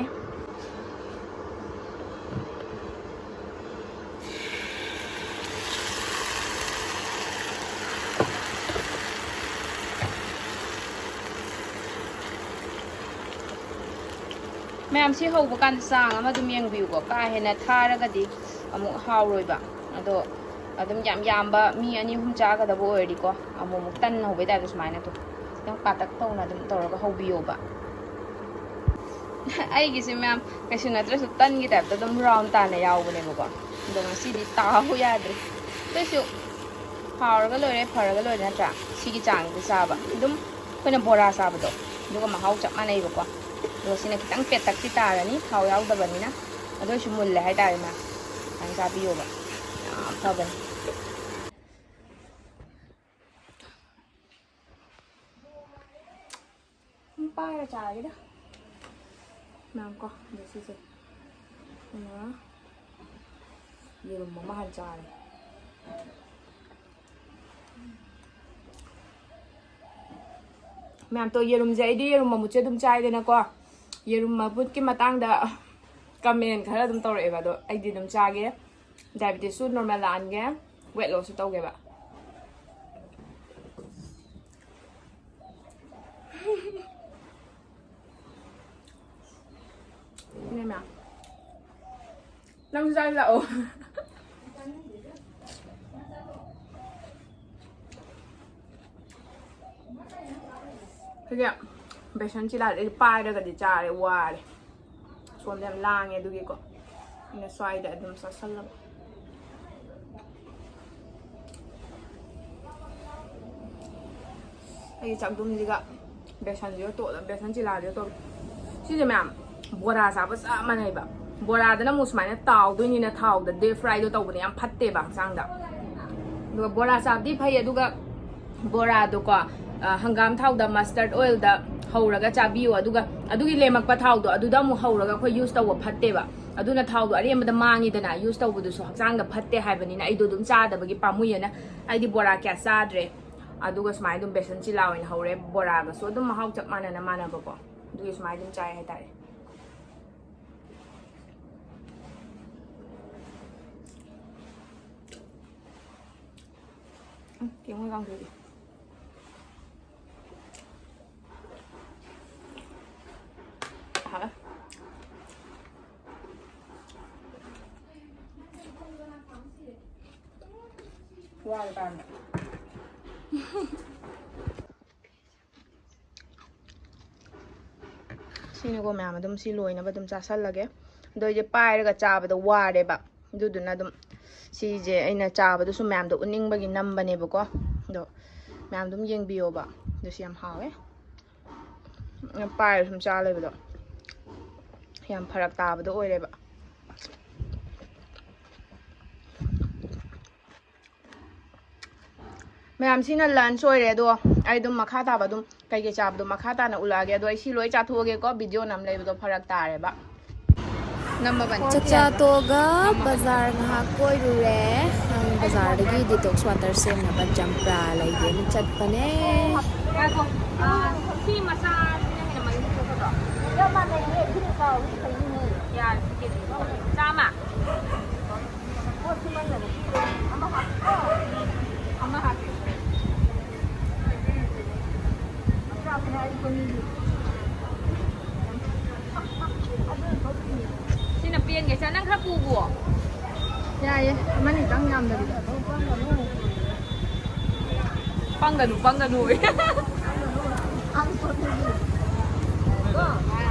ꯃꯌꯥꯝ, ꯁꯤ ꯍꯧꯕ ꯀꯥꯟꯗ ꯆꯥꯡ ꯑꯃ ꯑꯗꯨꯝ ꯌꯦꯡꯕꯤꯌꯨꯀꯣ, ꯀꯥ ꯍꯦꯟꯅ ꯊꯥꯔꯒꯗꯤ ꯑꯃꯨꯛ ꯍꯥꯎꯔꯣꯏꯕ꯫ ꯑꯗꯣ ꯑꯗꯨꯝ ꯌꯥꯝ ꯌꯥꯝꯕ ꯃꯤ ꯑꯅꯤ ꯑꯍꯨꯝ ꯆꯥꯒꯗꯕ ꯑꯣꯏꯔꯗꯤꯀꯣ, ꯑꯃꯨꯛ ꯑꯃꯨꯛ ꯇꯟ ꯍꯧꯕꯩ ꯇꯥꯏꯞꯇ ꯁꯨꯃꯥꯏꯅ ꯑꯗꯨꯝ ꯈꯤꯇꯪ ꯄꯥꯇꯛ ꯇꯧꯅ ꯑꯗꯨꯝ ꯇꯧꯔꯒ ꯍꯧꯕꯤꯌꯣꯕ꯫ ꯑꯩꯒꯤꯁꯦ ꯃꯌꯥꯝ, ꯀꯩꯁꯨ ꯅꯠꯇ꯭ꯔꯁꯨ ꯇꯟꯒꯤ ꯇꯥꯏꯞꯇ ꯑꯗꯨꯝ ꯔꯥꯎꯟ ꯇꯥꯅ ꯌꯥꯎꯕꯅꯦꯕꯀꯣ꯫ ꯑꯗꯣ ꯉꯁꯤꯗꯤ ꯇꯥꯍꯧ ꯌꯥꯗ꯭ꯔꯦ꯫ ꯑꯗꯨꯏꯁꯨ ꯍꯥꯎꯔꯒ ꯂꯣꯏꯔꯦ, ꯐꯔꯒ ꯂꯣꯏꯔꯦ ꯅꯠꯇ꯭ꯔꯥ? ꯁꯤꯒꯤ ꯆꯥꯡꯁꯦ ꯆꯥꯕ꯫ ꯑꯗꯨꯝ ꯑꯩꯈꯣꯏꯅ ꯕꯣꯔꯥ ꯆꯥꯕꯗꯣ, ꯑꯗꯨꯒ ꯃꯍꯥꯎ ꯆꯞ ꯃꯥꯟꯅꯩꯕꯀꯣ꯫ ꯑꯗꯣ ꯁꯤꯅ ꯈꯤꯇꯪ ꯄꯦꯠꯇꯛꯇꯤ ꯇꯥꯔꯅꯤ, ꯊꯥꯎ ꯌꯥꯎꯗꯕꯅꯤꯅ꯫ ꯑꯗꯨ ꯑꯣꯏꯁꯨ ꯃꯨꯜꯂꯦ ꯍꯥꯏꯇꯥꯔꯦ ꯃꯥ꯫ ꯈꯤꯇꯪ ꯆꯥꯕꯤꯌꯣꯕ꯫ ꯌꯥꯝ ꯐꯕꯅꯤ꯫ ꯄꯥꯏꯔ ꯆꯥꯔꯒꯦꯗ꯫ ꯃꯌꯥꯝ ꯀꯣ, ꯑꯗꯣ ꯁꯤꯁꯦ ꯑꯩꯅ ꯌꯦꯔꯨꯝ ꯑꯃ ꯍꯥꯟ ꯆꯥꯔꯦ꯫ ꯃꯌꯥꯝ, ꯇꯣ, ꯌꯦꯔꯨꯝꯁꯦ, ꯑꯩꯗꯤ ꯌꯦꯔꯨꯝ ꯃꯃꯨꯠꯁꯦ ꯑꯗꯨꯝ ꯆꯥꯏꯗꯅꯀꯣ꯫ ꯌꯦꯔꯨꯝ ꯃꯃꯨꯠꯀꯤ ꯃꯇꯥꯡꯗ ꯀꯃꯦꯟ ꯈꯔ ꯑꯗꯨꯝ ꯇꯧꯔꯛꯑꯦꯕ, ꯑꯗꯣ ꯑꯩꯗꯤ ꯑꯗꯨꯝ ꯆꯥꯒꯦ꯫ ꯗꯥꯏꯕꯤꯇꯤꯁꯁꯨ ꯅꯣꯔꯃꯦꯜ ꯂꯥꯛꯍꯟꯒꯦ, ꯋꯦꯠ ꯂꯣꯁꯁꯨ ꯇꯧꯒꯦꯕ꯫ ꯁꯤꯅꯦ ꯃꯌꯥꯝ꯫ ꯅꯪꯁꯨ ꯆꯥꯁꯤ ꯂꯥꯛꯑꯣ꯫ ꯍꯧꯖꯤꯛ ꯕꯦꯁꯟ ꯆꯤꯂꯥꯗ ꯑꯩ ꯄꯥꯏꯔꯒꯗꯤ ꯆꯥꯔꯦ, ꯋꯥꯔꯦ꯫ ꯁꯣꯝꯗ ꯌꯥꯝ ꯂꯥꯡꯉꯦ ꯑꯗꯨꯒꯤꯀꯣ, ꯑꯩꯅ ꯁ꯭ꯋꯥꯏꯗ ꯑꯗꯨꯝ ꯆꯥꯁꯜꯂꯕ꯫ ꯑꯩꯒꯤ ꯆꯥꯛꯗꯨꯝꯁꯤꯒ ꯕꯦꯁꯟꯁꯤꯒ ꯇꯣꯠꯂ, ꯕꯦꯁꯟ ꯆꯤꯂꯥꯁꯤꯒ ꯇꯣꯠꯂ꯫ ꯁꯤꯁꯦ ꯃꯌꯥꯝ ꯕꯣꯔꯥ ꯆꯥꯕ ꯆꯞ ꯃꯥꯟꯅꯩꯕ꯫ ꯕꯣꯔꯥꯗꯅ ꯑꯃꯨꯛ ꯁꯨꯃꯥꯏꯅ ꯇꯥꯎꯗꯣꯏꯅꯤꯅ ꯊꯥꯎꯗ ꯗꯤꯞ ꯐ꯭ꯔꯥꯏꯗꯣ ꯇꯧꯕꯅ ꯌꯥꯝ ꯐꯠꯇꯦꯕ ꯍꯛꯆꯥꯡꯗ꯫ ꯑꯗꯨꯒ ꯕꯣꯔꯥ ꯆꯥꯕꯗꯤ ꯐꯩ, ꯑꯗꯨꯒ ꯕꯣꯔꯥꯗꯣꯀꯣ, ꯑ, ꯍꯪꯒꯥꯝ ꯊꯥꯎꯗ, ꯃꯁꯇꯔꯗ ꯑꯣꯏꯜꯗ ꯍꯧꯔꯒ ꯆꯥꯕꯤꯌꯣ꯫ ꯑꯗꯨꯒ ꯑꯗꯨꯒꯤ ꯂꯦꯝꯃꯛꯄ ꯊꯥꯎꯗꯣ ꯑꯗꯨꯗ ꯑꯃꯨꯛ ꯍꯧꯔꯒ ꯑꯩꯈꯣꯏ ꯌꯨꯁ ꯇꯧꯕ ꯐꯠꯇꯦꯕ꯫ ꯑꯗꯨꯅ ꯊꯥꯎꯗꯣ ꯑꯔꯦꯝꯕꯗ ꯃꯥꯡꯉꯤꯗꯅ, ꯌꯨꯁ ꯇꯧꯕꯗꯨꯁꯨ ꯍꯛꯆꯥꯡꯗ ꯐꯠꯇꯦ ꯍꯥꯏꯕꯅꯤꯅ ꯑꯩꯗꯣ ꯑꯗꯨꯝ ꯆꯥꯗꯕꯒꯤ ꯄꯥꯝꯃꯨꯏꯌꯦꯅ ꯑꯩꯗꯤ ꯕꯣꯔꯥ ꯀꯌꯥ ꯆꯥꯗ꯭ꯔꯦ꯫ ꯑꯗꯨꯒ ꯁꯨꯃꯥꯏꯅ ꯑꯗꯨꯝ ꯕꯦꯁꯟ ꯆꯤꯂꯥ ꯑꯣꯏꯅ ꯍꯧꯔꯦ꯫ ꯕꯣꯔꯥꯒꯁꯨ ꯑꯗꯨꯝ ꯃꯍꯥꯎ ꯆꯞ ꯃꯥꯟꯅꯅ ꯃꯥꯟꯅꯕꯀꯣ꯫ ꯑꯗꯨꯒꯤ ꯁꯨꯃꯥꯏꯅ ꯑꯗꯨꯝ ꯆꯥꯏ ꯍꯥꯏꯇꯥꯔꯦ꯫ ꯎꯝ, ꯀꯦꯡꯉꯣꯏ ꯀꯥꯡꯁꯣꯏꯗꯤ꯫ ꯍꯥꯎꯋꯦ꯫ ꯋꯥꯔꯀꯥꯟꯗ꯫ ꯁꯤꯅꯤꯀꯣ ꯃꯌꯥꯝ, ꯑꯗꯨꯝ ꯁꯤ ꯂꯣꯏꯅꯕ ꯑꯗꯨꯝ ꯆꯥꯁꯜꯂꯒꯦ꯫ ꯑꯗꯣ ꯑꯩꯁꯦ ꯄꯥꯏꯔꯒ ꯆꯥꯕꯗ ꯋꯥꯔꯦꯕ, ꯑꯗꯨꯗꯨꯅ ꯑꯗꯨꯝ ꯁꯤꯁꯦ ꯑꯩꯅ ꯆꯥꯕꯗꯨꯁꯨ ꯃꯌꯥꯝꯗꯣ ꯎꯠꯅꯤꯡꯕꯒꯤ ꯅꯝꯕꯅꯦꯕꯀꯣ꯫ ꯑꯗꯣ ꯃꯌꯥꯝ ꯑꯗꯨꯝ ꯌꯦꯡꯕꯤꯌꯣꯕ꯫ ꯑꯗꯨꯁꯨ ꯌꯥꯝ ꯍꯥꯎꯋꯦ꯫ ꯄꯥꯏꯔ ꯁꯨꯝ ꯆꯥ ꯂꯩꯕꯗꯣ ꯌꯥꯝ ꯐꯔꯛ ꯇꯥꯕꯗꯣ ꯑꯣꯏꯔꯦꯕ꯫ ꯃꯌꯥꯝ, ꯁꯤꯅ ꯂꯟꯁ ꯑꯣꯏꯔꯦ꯫ ꯑꯗꯣ ꯑꯩ ꯑꯗꯨꯝ ꯃꯈꯥ ꯇꯥꯕ ꯑꯗꯨꯝ ꯀꯩꯀꯩ ꯆꯥꯕꯗꯣ ꯃꯈꯥ ꯇꯥꯅ ꯎꯠꯂꯛꯑꯒꯦ꯫ ꯑꯗꯣ ꯑꯩ ꯁꯤ ꯂꯣꯏ ꯆꯥꯊꯣꯛꯑꯒꯦꯀꯣ, ꯚꯤꯗꯤꯑꯣ ꯅꯝ ꯂꯩꯕꯗꯣ ꯐꯔꯛ ꯇꯥꯔꯦꯕ꯫ ꯅꯝꯃꯕꯅꯤ꯫ ꯆꯥꯛꯆꯥ ꯇꯣꯛꯑꯒ ꯕꯖꯥꯔ ꯉꯥꯏꯍꯥꯛ ꯀꯣꯏꯔꯨꯔꯦ꯫ ꯅꯪ ꯕꯖꯥꯔꯗꯒꯤ detox water ꯁꯦꯝꯅꯕ ꯆꯝꯄ꯭ꯔꯥ ꯂꯩꯒꯦꯅ ꯆꯠꯄꯅꯦ꯫ ꯉꯥꯏꯈꯣ꯫ ꯑꯥ, ꯁꯤ ꯃꯆꯥꯁꯤꯅ ꯍꯦꯟꯅ ꯃꯍꯤ ꯊꯣꯛꯀꯗ꯭ꯔꯣ? ꯆꯞ ꯃꯥꯟꯅꯩꯌꯦ꯫ ꯁꯤꯅ ꯆꯥꯎꯕ, ꯁꯤ ꯐꯩꯅꯦ꯫ ꯌꯥꯔꯦ, ꯁꯤ ꯀꯦꯖꯤ ꯆꯥꯝꯃ꯫ ꯄꯣꯠꯁꯨ ꯃꯟꯅꯕ ꯄꯤꯔꯦ꯫ ꯑꯃ ꯍꯥꯞꯄꯤꯔꯣ? ꯑꯃ ꯍꯥꯞꯄꯤꯔꯣ꯫ ꯆꯥꯛꯁꯦ ꯑꯩ ꯀꯣꯟꯕꯤꯒꯦ꯫ ꯑꯗꯨꯅ ꯊꯣꯛꯇꯣꯏꯅꯦ꯫ ꯁꯤꯅ ꯄꯤ ꯌꯦꯟꯒꯩꯁꯦ ꯅꯪ ꯈꯔ ꯄꯨꯒꯣ꯫ ꯌꯥꯏꯌꯦ, ꯑꯃꯅꯤꯇꯪ ꯌꯥꯝꯗꯕꯤꯗ꯫ ꯄꯪꯒꯅꯨ ꯄꯪꯒꯅꯨ꯫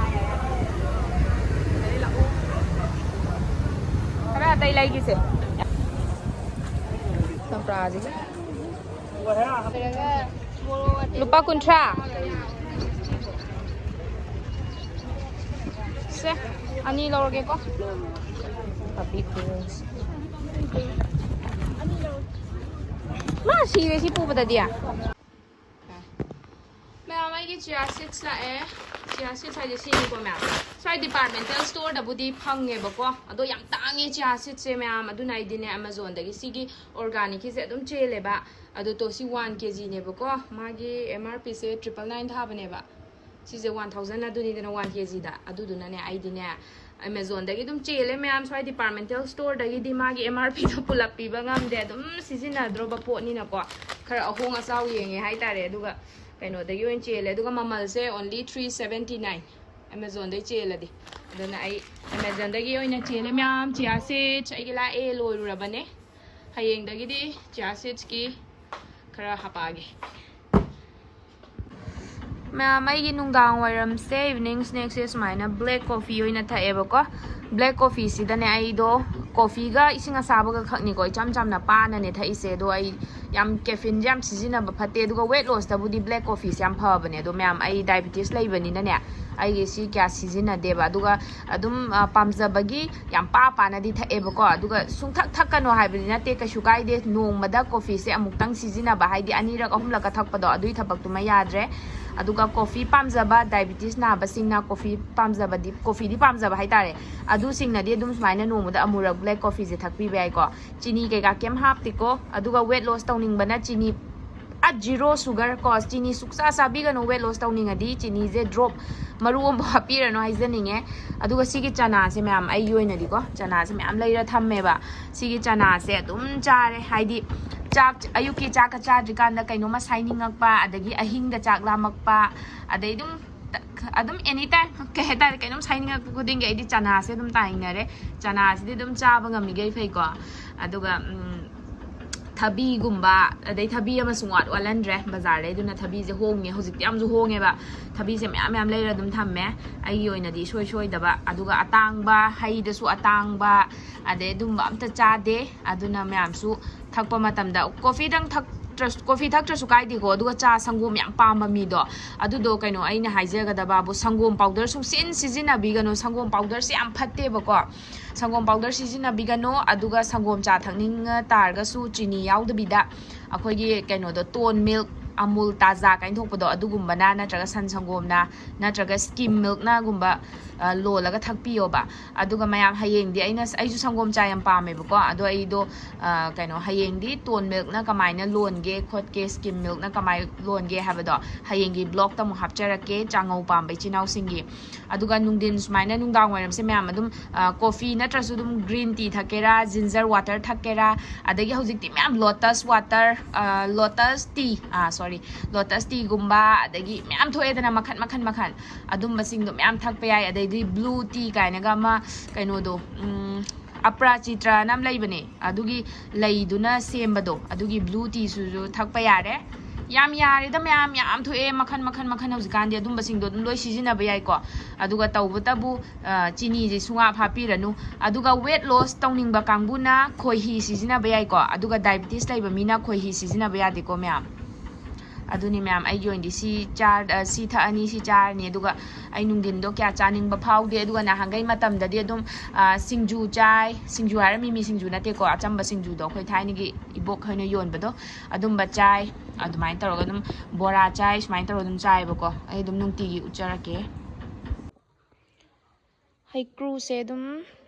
ꯈꯔ ꯑꯇꯩ ꯂꯩꯒꯤꯁꯦ꯫ ꯆꯝꯄ꯭ꯔꯥꯁꯤꯒ꯫ ꯂꯨꯄꯥ ꯀꯨꯟꯊ꯭ꯔꯥ꯫ ꯁꯦ, ꯑꯅꯤ ꯂꯧꯔꯒꯦꯀꯣ꯫ ꯄꯥꯄꯤ ꯈꯨꯌꯣꯟꯁꯦ꯫ ꯃꯥ ꯁꯤꯔꯦ ꯁꯤ ꯄꯨꯕꯗꯗꯤ꯫ ꯃꯌꯥꯝ, ꯑꯩꯒꯤ chia seeds ꯂꯥꯛꯑꯦ꯫ Chia seeds ꯍꯥꯏꯁꯦ ꯁꯤꯅꯤꯀꯣ ꯃꯌꯥꯝ꯫ ꯁ꯭ꯋꯥꯏ departmental storeꯗꯕꯨꯗꯤ ꯐꯪꯉꯦꯕꯀꯣ, ꯑꯗꯣ ꯌꯥꯝ ꯇꯥꯡꯉꯦ chia seedsꯁꯦ ꯃꯌꯥꯝ꯫ ꯑꯗꯨꯅ ꯑꯩꯗꯤꯅꯦ Amazonꯗꯒꯤ ꯁꯤꯒꯤ organicꯀꯤꯁꯦ ꯑꯗꯨꯝ ꯆꯦꯜꯂꯦꯕ꯫ ꯑꯗꯣ ꯇꯣ ꯁꯤ one kgꯅꯦꯕꯀꯣ, ꯃꯥꯒꯤ M R Pꯁꯦ triple nine ꯊꯥꯕꯅꯦꯕ꯫ ꯁꯤꯁꯦ one thousand ꯑꯗꯨꯅꯤꯗꯅ one kgꯗ꯫ ꯑꯗꯨꯗꯨꯅꯅꯦ ꯑꯩꯗꯤꯅꯦ Amazonꯗꯒꯤ ꯑꯗꯨꯝ ꯆꯦꯜꯂꯦ ꯃꯌꯥꯝ꯫ ꯁ꯭ꯋꯥꯏ departmental storeꯗꯒꯤꯗꯤ ꯃꯥꯒꯤ M R Pꯗꯣ ꯄꯨꯂꯞ ꯄꯤꯕ ꯉꯝꯗꯦ, ꯑꯗꯨꯝ ꯁꯤꯖꯤꯟꯅꯗ꯭ꯔꯣꯕ ꯄꯣꯠꯅꯤꯅꯀꯣ꯫ ꯈꯔ ꯑꯍꯣꯡ ꯑꯆꯥꯎ ꯌꯦꯡꯉꯦ ꯍꯥꯏꯇꯥꯔꯦ꯫ ꯑꯗꯨꯒ ꯀꯩꯅꯣꯗꯒꯤ ꯑꯣꯏꯅ ꯆꯦꯜꯂꯦ꯫ ꯑꯗꯨꯒ ꯃꯃꯜꯁꯦ only three seventy nine Amazonꯗꯩ ꯆꯦꯜꯂꯗꯤ꯫ ꯑꯗꯨꯅ ꯑꯩ Amazonꯗꯒꯤ ꯑꯣꯏꯅ ꯆꯦꯜꯂꯦ ꯃꯌꯥꯝ꯫ Chia seeds ꯑꯩꯒꯤ ꯂꯥꯛꯑꯦ, ꯂꯣꯏꯔꯨꯔꯕꯅꯦ꯫ ꯍꯌꯦꯡꯗꯒꯤꯗꯤ chia seedsꯀꯤ ꯈꯔ ꯍꯥꯄꯛꯑꯒꯦ꯫ ꯃꯌꯥꯝ, ꯑꯩꯒꯤ ꯅꯨꯡꯗꯥꯡ ꯋꯥꯏꯔꯝꯁꯦ, evening snacksꯁꯦ ꯁꯨꯃꯥꯏꯅ black coffee ꯑꯣꯏꯅ ꯊꯛꯑꯦꯕꯀꯣ꯫ Black coffeeꯁꯤꯗꯅꯦ ꯑꯩꯗꯣ coffeeꯒ ꯏꯁꯤꯡ ꯑꯁꯥꯕꯒ ꯈꯛꯅꯤꯀꯣ ꯏꯆꯝ ꯆꯝꯅ ꯄꯥꯅꯅꯦ ꯊꯛꯏꯁꯦ꯫ ꯑꯗꯣ ꯑꯩ ꯌꯥꯝ caffeineꯁꯦ ꯌꯥꯝ ꯁꯤꯖꯤꯟꯅꯕ ꯐꯠꯇꯦ꯫ ꯑꯗꯨꯒ weight lossꯇꯕꯨꯗꯤ black coffeeꯁꯦ ꯌꯥꯝ ꯐꯕꯅꯦ꯫ ꯑꯗꯣ ꯃꯌꯥꯝ, ꯑꯩ diabetes ꯂꯩꯕꯅꯤꯅꯅꯦ ꯑꯩꯒꯤ ꯁꯤ ꯀꯌꯥ ꯁꯤꯖꯤꯟꯅꯗꯦꯕ꯫ ꯑꯗꯨꯒ ꯑꯗꯨꯝ, ꯑ, ꯄꯥꯝꯖꯕꯒꯤ ꯌꯥꯝ ꯄꯥ ꯄꯥꯅꯗꯤ ꯊꯛꯑꯦꯕꯀꯣ꯫ ꯑꯗꯨꯒ ꯁꯨꯡꯊꯛ ꯊꯛꯀꯅꯣ ꯍꯥꯏꯕꯗꯤ ꯅꯠꯇꯦ, ꯀꯩꯁꯨ ꯀꯥꯏꯗꯦ꯫ ꯅꯣꯡꯃꯗ coffeeꯁꯦ ꯑꯃꯨꯛꯇꯪ ꯁꯤꯖꯤꯟꯅꯕ, ꯍꯥꯏꯗꯤ ꯑꯅꯤꯔꯛ ꯑꯍꯨꯝꯂꯛꯀ ꯊꯛꯄꯗꯣ, ꯑꯗꯨꯒꯤ ꯊꯕꯛꯇꯨꯃ ꯌꯥꯗ꯭ꯔꯦ꯫ ꯑꯗꯨꯒ coffee ꯄꯥꯝꯖꯕ, diabetes ꯅꯥꯕꯁꯤꯡꯅ coffee ꯄꯥꯝꯖꯕꯗꯤ, coffeeꯗꯤ ꯄꯥꯝꯖꯕ ꯍꯥꯏꯇꯥꯔꯦ, ꯑꯗꯨꯁꯤꯡꯅꯗꯤ ꯑꯗꯨꯝ ꯁꯨꯃꯥꯏꯅ ꯅꯣꯡꯃꯗ ꯑꯃꯨꯔꯛ black coffeeꯁꯦ ꯊꯛꯄꯤꯕ ꯌꯥꯏꯀꯣ꯫ ꯆꯤꯅꯤ ꯀꯩꯀꯥ ꯀꯩꯝ ꯍꯥꯞꯇꯦꯀꯣ꯫ ꯑꯗꯨꯒ weight loss ꯇꯧꯅꯤꯡꯕꯅ ꯆꯤꯅꯤ ꯑ, zero sugar ꯀꯣ꯫ ꯆꯤꯅꯤ ꯁꯨꯛꯆꯥ ꯆꯥꯕꯤꯒꯅꯨ weight loss ꯇꯧꯅꯤꯡꯉꯗꯤ꯫ ꯆꯤꯅꯤꯁꯦ drop ꯃꯔꯨ ꯑꯃꯐꯥꯎ ꯍꯥꯞꯄꯤꯔꯅꯨ ꯍꯥꯏꯖꯅꯤꯡꯉꯦ꯫ ꯑꯗꯨꯒ ꯁꯤꯒꯤ ꯆꯅꯥꯁꯦ ꯃꯌꯥꯝ, ꯑꯩꯒꯤ ꯑꯣꯏꯅꯗꯤꯀꯣ, ꯆꯅꯥꯁꯦ ꯃꯌꯥꯝ ꯂꯩꯔ ꯊꯝꯃꯦꯕ꯫ ꯁꯤꯒꯤ ꯆꯅꯥꯁꯦ ꯑꯗꯨꯝ ꯆꯥꯔꯦ, ꯍꯥꯏꯗꯤ ꯆꯥꯛ, ꯑꯌꯨꯛꯀꯤ ꯆꯥꯛꯀ ꯆꯥꯗ꯭ꯔꯤꯀꯥꯟꯗ ꯀꯩꯅꯣꯝꯃ ꯁꯥꯏꯅꯤꯡꯉꯛꯄ, ꯑꯗꯒꯤ ꯑꯍꯤꯡꯗ ꯆꯥꯛ ꯂꯥꯝꯃꯛꯄ, ꯑꯗꯩ ꯑꯗꯨꯝ ꯇ-, ꯑꯗꯨꯝ ꯑꯦꯅꯤ ꯇꯥꯏꯝ ꯀꯩ ꯍꯥꯏꯇꯥꯔꯦ, ꯀꯩꯅꯣꯝ ꯁꯥꯏꯅꯤꯡꯉꯛꯄ ꯈꯨꯗꯤꯡꯒꯤ ꯑꯩꯗꯤ ꯆꯅꯥꯁꯦ ꯑꯗꯨꯝ ꯇꯥꯏꯅꯔꯦ꯫ ꯆꯅꯥꯁꯤꯗꯤ ꯑꯗꯨꯝ ꯆꯥꯕ ꯉꯝꯃꯤꯈꯩ ꯐꯩꯀꯣ꯫ ꯑꯗꯨꯒ ꯎꯝ, ꯊꯕꯤꯒꯨꯝꯕ, ꯑꯗꯩ ꯊꯕꯤ ꯑꯃ ꯁꯨꯡꯋꯥꯠ ꯋꯥꯠꯍꯟꯗ꯭ꯔꯦ ꯕꯖꯥꯔꯗꯩ꯫ ꯑꯗꯨꯅ ꯊꯕꯤꯁꯦ ꯍꯣꯡꯉꯦ ꯍꯧꯖꯤꯛꯇꯤ, ꯌꯥꯝꯁꯨ ꯍꯣꯡꯉꯦꯕ꯫ ꯊꯕꯤꯁꯦ ꯃꯌꯥꯝ ꯃꯌꯥꯝ ꯂꯩꯔ ꯑꯗꯨꯝ ꯊꯝꯃꯦ ꯑꯩꯒꯤ ꯑꯣꯏꯅꯗꯤ ꯏꯁꯣꯏ ꯁꯣꯏꯗꯕ꯫ ꯑꯗꯨꯒ ꯑꯇꯥꯡꯕ, ꯍꯩꯗꯁꯨ ꯑꯇꯥꯡꯕ, ꯑꯗꯩ ꯑꯗꯨꯝꯕ ꯑꯝꯇ ꯆꯥꯗꯦ꯫ ꯑꯗꯨꯅ ꯃꯌꯥꯝꯁꯨ ꯊꯛꯄ ꯃꯇꯝꯗ ꯀꯣꯐꯤꯗꯪ ꯊꯛꯇ꯭ꯔꯁꯨ, ꯀꯣꯐꯤ ꯊꯛꯇ꯭ꯔꯁꯨ ꯀꯥꯏꯗꯦꯀꯣ, ꯑꯗꯨꯒ ꯆꯥ ꯁꯪꯒꯣꯝ ꯌꯥꯝ ꯄꯥꯝꯕ ꯃꯤꯗꯣ, ꯑꯗꯨꯗꯣ ꯀꯩꯅꯣ, ꯑꯩꯅ ꯍꯥꯏꯖꯒꯗꯕꯕꯨ, ꯁꯪꯒꯣꯝ ꯄꯥꯎꯗꯔ ꯁꯨꯡꯁꯤꯟ ꯁꯤꯖꯤꯟꯅꯕꯤꯒꯅꯨ꯫ ꯁꯪꯒꯣꯝ ꯄꯥꯎꯗꯔꯁꯦ ꯌꯥꯝ ꯐꯠꯇꯦꯕꯀꯣ꯫ ꯁꯪꯒꯣꯝ ꯄꯥꯎꯗꯔ ꯁꯤꯖꯤꯟꯅꯕꯤꯒꯅꯨ꯫ ꯑꯗꯨꯒ ꯁꯪꯒꯣꯝ ꯆꯥ ꯊꯛꯅꯤꯡꯉ ꯇꯥꯔꯒꯁꯨ ꯆꯤꯅꯤ ꯌꯥꯎꯗꯕꯤꯗ ꯑꯩꯈꯣꯏꯒꯤ ꯀꯩꯅꯣꯗꯣ, ꯇꯣꯟ ꯃꯤꯜꯛ, ꯑꯃꯨꯜ ꯇꯥꯖꯥ ꯀꯥꯏꯅ ꯊꯣꯛꯄꯗꯣ, ꯑꯗꯨꯒꯨꯝꯕꯅ, ꯅꯠꯇ꯭ꯔꯒ ꯁꯟ ꯁꯪꯒꯣꯝꯅ, ꯅꯠꯇ꯭ꯔꯒ ꯁ꯭ꯀꯤꯝ ꯃꯤꯜꯛꯅꯒꯨꯝꯕ, ꯑ, ꯂꯣꯜꯂꯒ ꯊꯛꯄꯤꯌꯣꯕ꯫ ꯑꯗꯨꯒ ꯃꯌꯥꯝ, ꯍꯌꯦꯡꯗꯤ ꯑꯩꯅ, ꯑꯩꯁꯨ ꯁꯪꯒꯣꯝ ꯆꯥ ꯌꯥꯝ ꯄꯥꯝꯃꯦꯕꯀꯣ, ꯑꯗꯣ ꯑꯩꯗꯣ, ꯑ, ꯀꯩꯅꯣ, ꯍꯌꯦꯡꯗꯤ ꯇꯣꯟ ꯃꯤꯜꯛꯅ ꯀꯃꯥꯏꯅ ꯂꯣꯟꯒꯦ ꯈꯣꯠꯀꯦ, ꯁ꯭ꯀꯤꯝ ꯃꯤꯜꯛꯅ ꯀꯃꯥꯏꯅ ꯂꯣꯟꯒꯦ ꯍꯥꯏꯕꯗꯣ ꯍꯌꯦꯡꯒꯤ ꯕ꯭ꯂꯣꯛꯇ ꯑꯃꯨꯛ ꯍꯥꯞꯆꯔꯛꯀꯦ, ꯆꯥꯉꯧ ꯄꯥꯝꯕ ꯏꯆꯤꯟ ꯏꯅꯥꯎꯁꯤꯡꯒꯤ꯫ ꯑꯗꯨꯒ ꯅꯨꯡꯊꯤꯟ ꯁꯨꯃꯥꯏꯅ, ꯅꯨꯡꯗꯥꯡ ꯋꯥꯏꯔꯝꯁꯦ ꯃꯌꯥꯝ ꯑꯗꯨꯝ, ꯑ, ꯀꯣꯐꯤ ꯅꯠꯇ꯭ꯔꯁꯨ ꯑꯗꯨꯝ ꯒ꯭ꯔꯤꯟ ꯇꯤ ꯊꯛꯀꯦꯔꯥ, ꯖꯤꯟꯖꯔ ꯋꯥꯇꯔ ꯊꯛꯀꯦꯔꯥ, ꯑꯗꯒꯤ ꯍꯧꯖꯤꯛꯇꯤ ꯃꯌꯥꯝ ꯂꯣꯇꯁ ꯋꯥꯇꯔ, ꯑ, ꯂꯣꯇꯁ ꯇꯤ, ꯑ, ꯁꯣꯔꯤ, ꯂꯣꯇꯁ ꯇꯤꯒꯨꯝꯕ, ꯑꯗꯒꯤ ꯃꯌꯥꯝ ꯊꯣꯛꯑꯦꯗꯅ, ꯃꯈꯟ ꯃꯈꯟ ꯃꯈꯟ, ꯑꯗꯨꯝꯕꯁꯤꯡꯗꯣ ꯃꯌꯥꯝ ꯊꯛꯄ ꯌꯥꯏ꯫ ꯑꯗꯩꯗꯤ ꯕ꯭ꯂꯨ ꯇꯤ ꯀꯥꯏꯅꯒ ꯑꯃ, ꯀꯩꯅꯣꯗꯣ, ꯎꯝ, ꯑꯄ꯭ꯔꯥꯆꯤꯇ꯭ꯔꯅ ꯑꯃ ꯂꯩꯕꯅꯦ, ꯑꯗꯨꯒꯤ ꯂꯩꯗꯨꯅ ꯁꯦꯝꯕꯗꯣ, ꯑꯗꯨꯒꯤ ꯕ꯭ꯂꯨ ꯇꯤꯁꯨ ꯊꯛꯄ ꯌꯥꯔꯦ꯫ ꯌꯥꯝ ꯌꯥꯔꯦꯗ ꯃꯌꯥꯝ, ꯌꯥꯝ ꯊꯣꯛꯑꯦ ꯃꯈꯟ ꯃꯈꯟ ꯃꯈꯟ ꯍꯧꯖꯤꯛꯀꯥꯟꯗꯤ꯫ ꯑꯗꯨꯝꯕꯁꯤꯡꯗꯣ ꯑꯗꯨꯝ ꯂꯣꯏ ꯁꯤꯖꯤꯟꯅꯕ ꯌꯥꯏꯀꯣ꯫ ꯑꯗꯨꯒ ꯇꯧꯕꯇꯕꯨ, ꯑ, ꯆꯤꯅꯤꯁꯦ ꯁꯨꯡꯍꯥꯞ ꯍꯥꯞꯄꯤꯔꯅꯨ꯫ ꯑꯗꯨꯒ ꯋꯦꯠ ꯂꯣꯁ ꯇꯧꯅꯤꯡꯕ ꯀꯥꯡꯕꯨꯅ ꯈꯣꯏꯍꯤ ꯁꯤꯖꯤꯟꯅꯕ ꯌꯥꯏꯀꯣ꯫ ꯑꯗꯨꯒ ꯗꯥꯏꯕꯤꯇꯤꯁ ꯂꯩꯕ ꯃꯤꯅ ꯈꯣꯏꯍꯤ ꯁꯤꯖꯤꯟꯅꯕ ꯌꯥꯗꯦꯀꯣ ꯃꯌꯥꯝ꯫ ꯑꯗꯨꯅꯤ ꯃꯌꯥꯝ, ꯑꯩꯒꯤ ꯑꯣꯏꯅꯗꯤ ꯁꯤ ꯆꯥ-, ꯑ, ꯁꯤ ꯊꯛꯑꯅꯤ, ꯁꯤ ꯆꯥꯔꯅꯤ꯫ ꯑꯗꯨꯒ ꯑꯩ ꯅꯨꯡꯊꯤꯟꯗꯣ ꯀꯌꯥ ꯆꯥꯅꯤꯡꯕ ꯐꯥꯎꯗꯦ꯫ ꯑꯗꯨꯒ ꯅꯍꯥꯟꯈꯩ ꯃꯇꯝꯗꯗꯤ ꯑꯗꯨꯝ, ꯑ, ꯁꯤꯡꯖꯨ ꯆꯥꯏ꯫ ꯁꯤꯡꯖꯨ ꯍꯥꯏꯔ ꯃꯤꯃꯤ ꯁꯤꯡꯖꯨ ꯅꯠꯇꯦꯀꯣ, ꯑꯆꯝꯕ ꯁꯤꯡꯖꯨꯗꯣ ꯑꯩꯈꯣꯏ ꯊꯥꯏꯅꯒꯤ ꯏꯕꯣꯛ ꯍꯣꯏꯅ ꯌꯣꯟꯕꯗꯣ, ꯑꯗꯨꯝꯕ ꯆꯥꯏ꯫ ꯑꯗꯨꯃꯥꯏꯅ ꯇꯧꯔꯒ ꯑꯗꯨꯝ ꯕꯣꯔꯥ ꯆꯥꯏ, ꯁꯨꯃꯥꯏꯅ ꯇꯧꯔꯒ ꯑꯗꯨꯝ ꯆꯥꯏꯌꯦꯕꯀꯣ꯫ ꯑꯩ ꯑꯗꯨꯝ ꯅꯨꯡꯇꯤꯒꯤ ꯎꯠꯆꯔꯛꯀꯦ꯫ ꯍꯩꯀ꯭ꯔꯨꯁꯦ ꯑꯗꯨꯝ,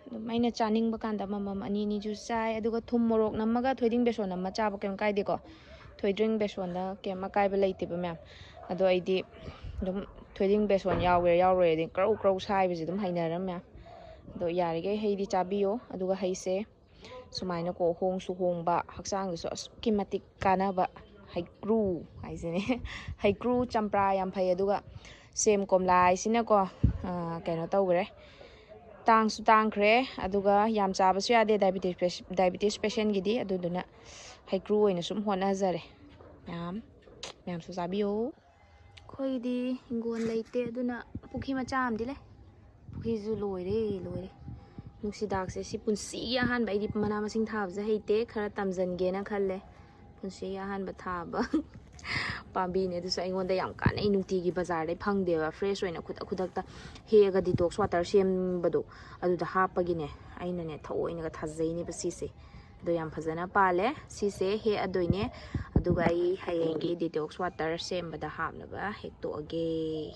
ꯑꯗꯨꯝ ꯑꯩꯅ ꯆꯥꯅꯤꯡꯕ ꯀꯥꯟꯗ ꯑꯃꯃꯝ ꯑꯅꯤ ꯑꯅꯤꯁꯨ ꯆꯥꯏ꯫ ꯑꯗꯨꯒ ꯊꯨꯝ ꯃꯣꯔꯣꯛ ꯅꯝꯃꯒ ꯊꯣꯏꯗꯤꯡ ꯕꯦꯁꯣꯟ ꯅꯝꯃ ꯆꯥꯕ ꯀꯩꯝ ꯀꯥꯏꯗꯦꯀꯣ꯫ ꯊꯣꯏꯗꯤꯡ ꯕꯦꯁꯣꯟꯗ ꯀꯩꯝ ꯑꯀꯥꯏꯕ ꯂꯩꯇꯦꯕ ꯃꯌꯥꯝ꯫ ꯑꯗꯣ ꯑꯩꯗꯤ ꯑꯗꯨꯝ ꯊꯣꯏꯗꯤꯡ ꯕꯦꯁꯣꯟ ꯌꯥꯎꯒꯦꯔꯥ ꯌꯥꯎꯔꯣꯏꯔꯗꯤ ꯀ꯭ꯔꯧ ꯀ꯭ꯔꯧ ꯁꯥꯏꯕꯁꯦ ꯑꯗꯨꯝ ꯍꯩꯅꯔꯝꯃꯦ꯫ ꯑꯗꯣ ꯌꯥꯔꯤꯈꯩ ꯍꯩꯗꯤ ꯆꯥꯕꯤꯌꯣ꯫ ꯑꯗꯨꯒ ꯍꯩꯁꯦ ꯁꯨꯃꯥꯏꯅꯀꯣ, ꯍꯣꯡꯁꯨ ꯍꯣꯡꯕ, ꯍꯛꯆꯥꯡꯗꯁꯨ ꯑꯁꯨꯛꯀꯤ ꯃꯇꯤꯛ ꯀꯥꯟꯅꯕ ꯍꯩꯀ꯭ꯔꯨ ꯍꯥꯏꯁꯤꯅꯦ꯫ ꯍꯩꯀ꯭ꯔꯨ, ꯆꯝꯄ꯭ꯔꯥ ꯌꯥꯝ ꯐꯩ꯫ ꯑꯗꯨꯒ ꯁꯦꯝ ꯀꯣꯝꯂꯥ ꯍꯥꯏꯁꯤꯅꯀꯣ, ꯑ, ꯀꯩꯅꯣ ꯇꯧꯈ꯭ꯔꯦ, ꯇꯥꯡꯁꯨ ꯇꯥꯡꯈ꯭ꯔꯦ, ꯑꯗꯨꯒ ꯌꯥꯝ ꯆꯥꯕꯁꯨ ꯌꯥꯗꯦ diabetes ꯄꯦꯁ-, diabetes patientꯒꯤꯗꯤ꯫ ꯑꯗꯨꯗꯨꯅ ꯍꯩꯀ꯭ꯔꯨ ꯑꯣꯏꯅ ꯁꯨꯝ ꯍꯣꯠꯅꯖꯔꯦ꯫ ꯃꯌꯥꯝ, ꯃꯌꯥꯝꯁꯨ ꯆꯥꯕꯤꯌꯨ꯫ ꯑꯩꯈꯣꯏꯒꯤꯗꯤ ꯍꯤꯡꯒꯣꯜ ꯂꯩꯇꯦ, ꯑꯗꯨꯅ ꯄꯨꯈ꯭ꯔꯤ ꯃꯆꯥ ꯑꯃꯗꯤ ꯂꯩ꯫ ꯄꯨꯈ꯭ꯔꯤꯁꯨ ꯂꯣꯏꯔꯦ, ꯂꯣꯏꯔꯦ꯫ ꯅꯨꯡꯁꯤꯗꯥꯛꯁꯦ ꯁꯤ ꯄꯨꯟꯁꯤꯒꯤ ꯑꯍꯥꯟꯕ, ꯑꯩꯗꯤ ꯃꯅꯥ ꯃꯁꯤꯡ ꯊꯥꯕꯁꯦ ꯍꯩꯇꯦ, ꯈꯔ ꯇꯝꯁꯤꯟꯒꯦꯅ ꯈꯜꯂꯦ꯫ ꯄꯨꯟꯁꯤꯒꯤ ꯑꯍꯥꯟꯕ ꯊꯥꯕ ꯄꯥꯝꯕꯤꯅꯦ, ꯑꯗꯨꯁꯨ ꯑꯩꯉꯣꯟꯗ ꯌꯥꯝ ꯀꯥꯟꯅꯩ꯫ ꯅꯨꯡꯇꯤꯒꯤ ꯕꯖꯥꯔꯗꯩ ꯐꯪꯗꯦꯕ, fresh ꯑꯣꯏꯅ ꯈꯨꯗꯛ ꯈꯨꯗꯛꯇ ꯍꯦꯛꯑꯒ detox water ꯁꯦꯝꯕꯗꯣ, ꯑꯗꯨꯗ ꯍꯥꯞꯄꯒꯤꯅꯦ꯫ ꯑꯩꯅꯅꯦ ꯊꯑꯣꯏꯅꯒ ꯊꯥꯖꯩꯅꯦꯕ ꯁꯤꯁꯦ꯫ ꯑꯗꯣ ꯌꯥꯝ ꯐꯖꯅ ꯄꯥꯜꯂꯦ꯫ ꯁꯤꯁꯦ ꯍꯦꯛꯑꯗꯣꯏꯅꯦ, ꯑꯗꯨꯒ ꯑꯩ ꯍꯌꯦꯡꯒꯤ detox water ꯁꯦꯝꯕꯗ ꯍꯥꯞꯅꯕ ꯍꯦꯛꯇꯣꯛꯑꯒꯦ꯫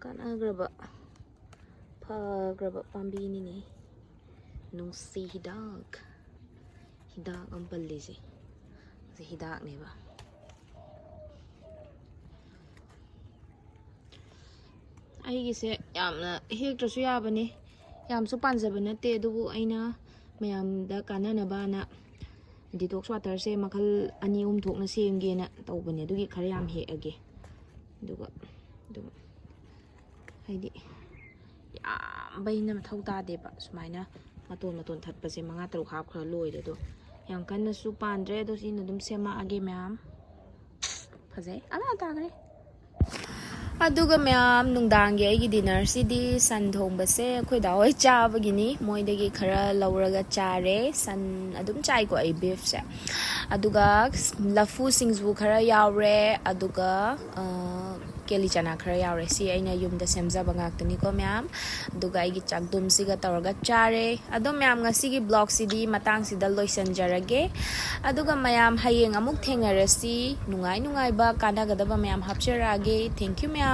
ꯀꯥꯟꯅꯈ꯭ꯔꯕ, ꯐꯈ꯭ꯔꯕ ꯄꯥꯝꯕꯤꯅꯤꯅꯦ꯫ ꯅꯨꯡꯁꯤ ꯍꯤꯗꯥꯛ, ꯍꯤꯗꯥꯛ ꯑꯃ ꯄꯜꯂꯤꯁꯦ, ꯁꯤ ꯍꯤꯗꯥꯛꯅꯦꯕ꯫ ꯑꯩꯒꯤꯁꯦ ꯌꯥꯝꯅ ꯍꯦꯛꯇ꯭ꯔꯁꯨ ꯌꯥꯕꯅꯦ, ꯌꯥꯝꯁꯨ ꯄꯥꯟꯖꯕ ꯅꯠꯇꯦ, ꯑꯗꯨꯕꯨ ꯑꯩꯅ ꯃꯌꯥꯝꯗ ꯀꯥꯟꯅꯅꯕꯅ detox waterꯁꯦ ꯃꯈꯜ ꯑꯅꯤ ꯑꯍꯨꯝ ꯊꯣꯛꯅ ꯁꯦꯝꯒꯦꯅ ꯇꯧꯕꯅꯦ, ꯑꯗꯨꯒꯤ ꯈꯔ ꯌꯥꯝ ꯍꯦꯛꯑꯒꯦ꯫ ꯑꯗꯨꯒ ꯑꯗꯨꯝ, ꯍꯥꯏꯗꯤ, ꯌꯥꯝꯕꯩꯅ ꯃꯊꯧ ꯇꯥꯗꯦꯕ꯫ ꯁꯨꯃꯥꯏꯅ ꯃꯇꯣꯟ ꯃꯇꯣꯟ ꯊꯠꯄꯁꯦ ꯃꯉꯥ ꯇꯔꯨꯛ ꯍꯥꯞꯈ꯭ꯔ ꯂꯣꯏꯔꯦ꯫ ꯑꯗꯣ ꯌꯥꯝ ꯀꯟꯅꯁꯨ ꯄꯥꯟꯗ꯭ꯔꯦ, ꯑꯗꯣ ꯁꯤꯅ ꯑꯗꯨꯝ ꯁꯦꯝꯃꯛꯑꯒꯦ ꯃꯌꯥꯝ꯫ ꯐꯖꯩ, ꯑꯂꯥ ꯇꯥꯈ꯭ꯔꯦ꯫ ꯑꯗꯨꯒ ꯃꯌꯥꯝ, ꯅꯨꯡꯗꯥꯡꯒꯤ ꯑꯩꯒꯤ dinnerꯁꯤꯗꯤ ꯁꯟ ꯊꯣꯡꯕꯁꯦ ꯑꯩꯈꯣꯏ ꯗꯥ ꯍꯣꯏ ꯆꯥꯕꯒꯤꯅꯤ, ꯃꯣꯏꯗꯒꯤ ꯈꯔ ꯂꯧꯔꯒ ꯆꯥꯔꯦ꯫ ꯁꯟ ꯑꯗꯨꯝ ꯆꯥꯏꯀꯣ ꯑꯩ beefꯁꯦ꯫ ꯑꯗꯨꯒ ꯂꯐꯨ ꯁꯤꯡꯖꯨ ꯈꯔ ꯌꯥꯎꯔꯦ, ꯑꯗꯨꯒ, ꯑ, ꯀꯦꯂꯤ ꯆꯅꯥ ꯈꯔ ꯌꯥꯎꯔꯦ꯫ ꯁꯤ ꯑꯩꯅ ꯌꯨꯝꯗ ꯁꯦꯝꯖꯕ ꯉꯥꯛꯇꯅꯤꯀꯣ ꯃꯌꯥꯝ꯫ ꯑꯗꯨꯒ ꯑꯩꯒꯤ ꯆꯥꯛꯗꯨꯝꯁꯤꯒ ꯇꯧꯔꯒ ꯆꯥꯔꯦ꯫ ꯑꯗꯣ ꯃꯌꯥꯝ, ꯉꯁꯤꯒꯤ vlogꯁꯤꯗꯤ ꯃꯇꯥꯡꯁꯤꯗ ꯂꯣꯏꯁꯤꯟꯖꯔꯒꯦ꯫ ꯑꯗꯨꯒ ꯃꯌꯥꯝ, ꯍꯌꯦꯡ ꯑꯃꯨꯛ ꯊꯦꯡꯅꯔꯁꯤ꯫ ꯅꯨꯡꯉꯥꯏ ꯅꯨꯡꯉꯥꯏꯕ, ꯀꯥꯟꯅꯒꯗꯕ ꯃꯌꯥꯝ ꯍꯥꯞꯆꯔꯛꯑꯒꯦ꯫ Thank you ꯃꯌꯥꯝ꯫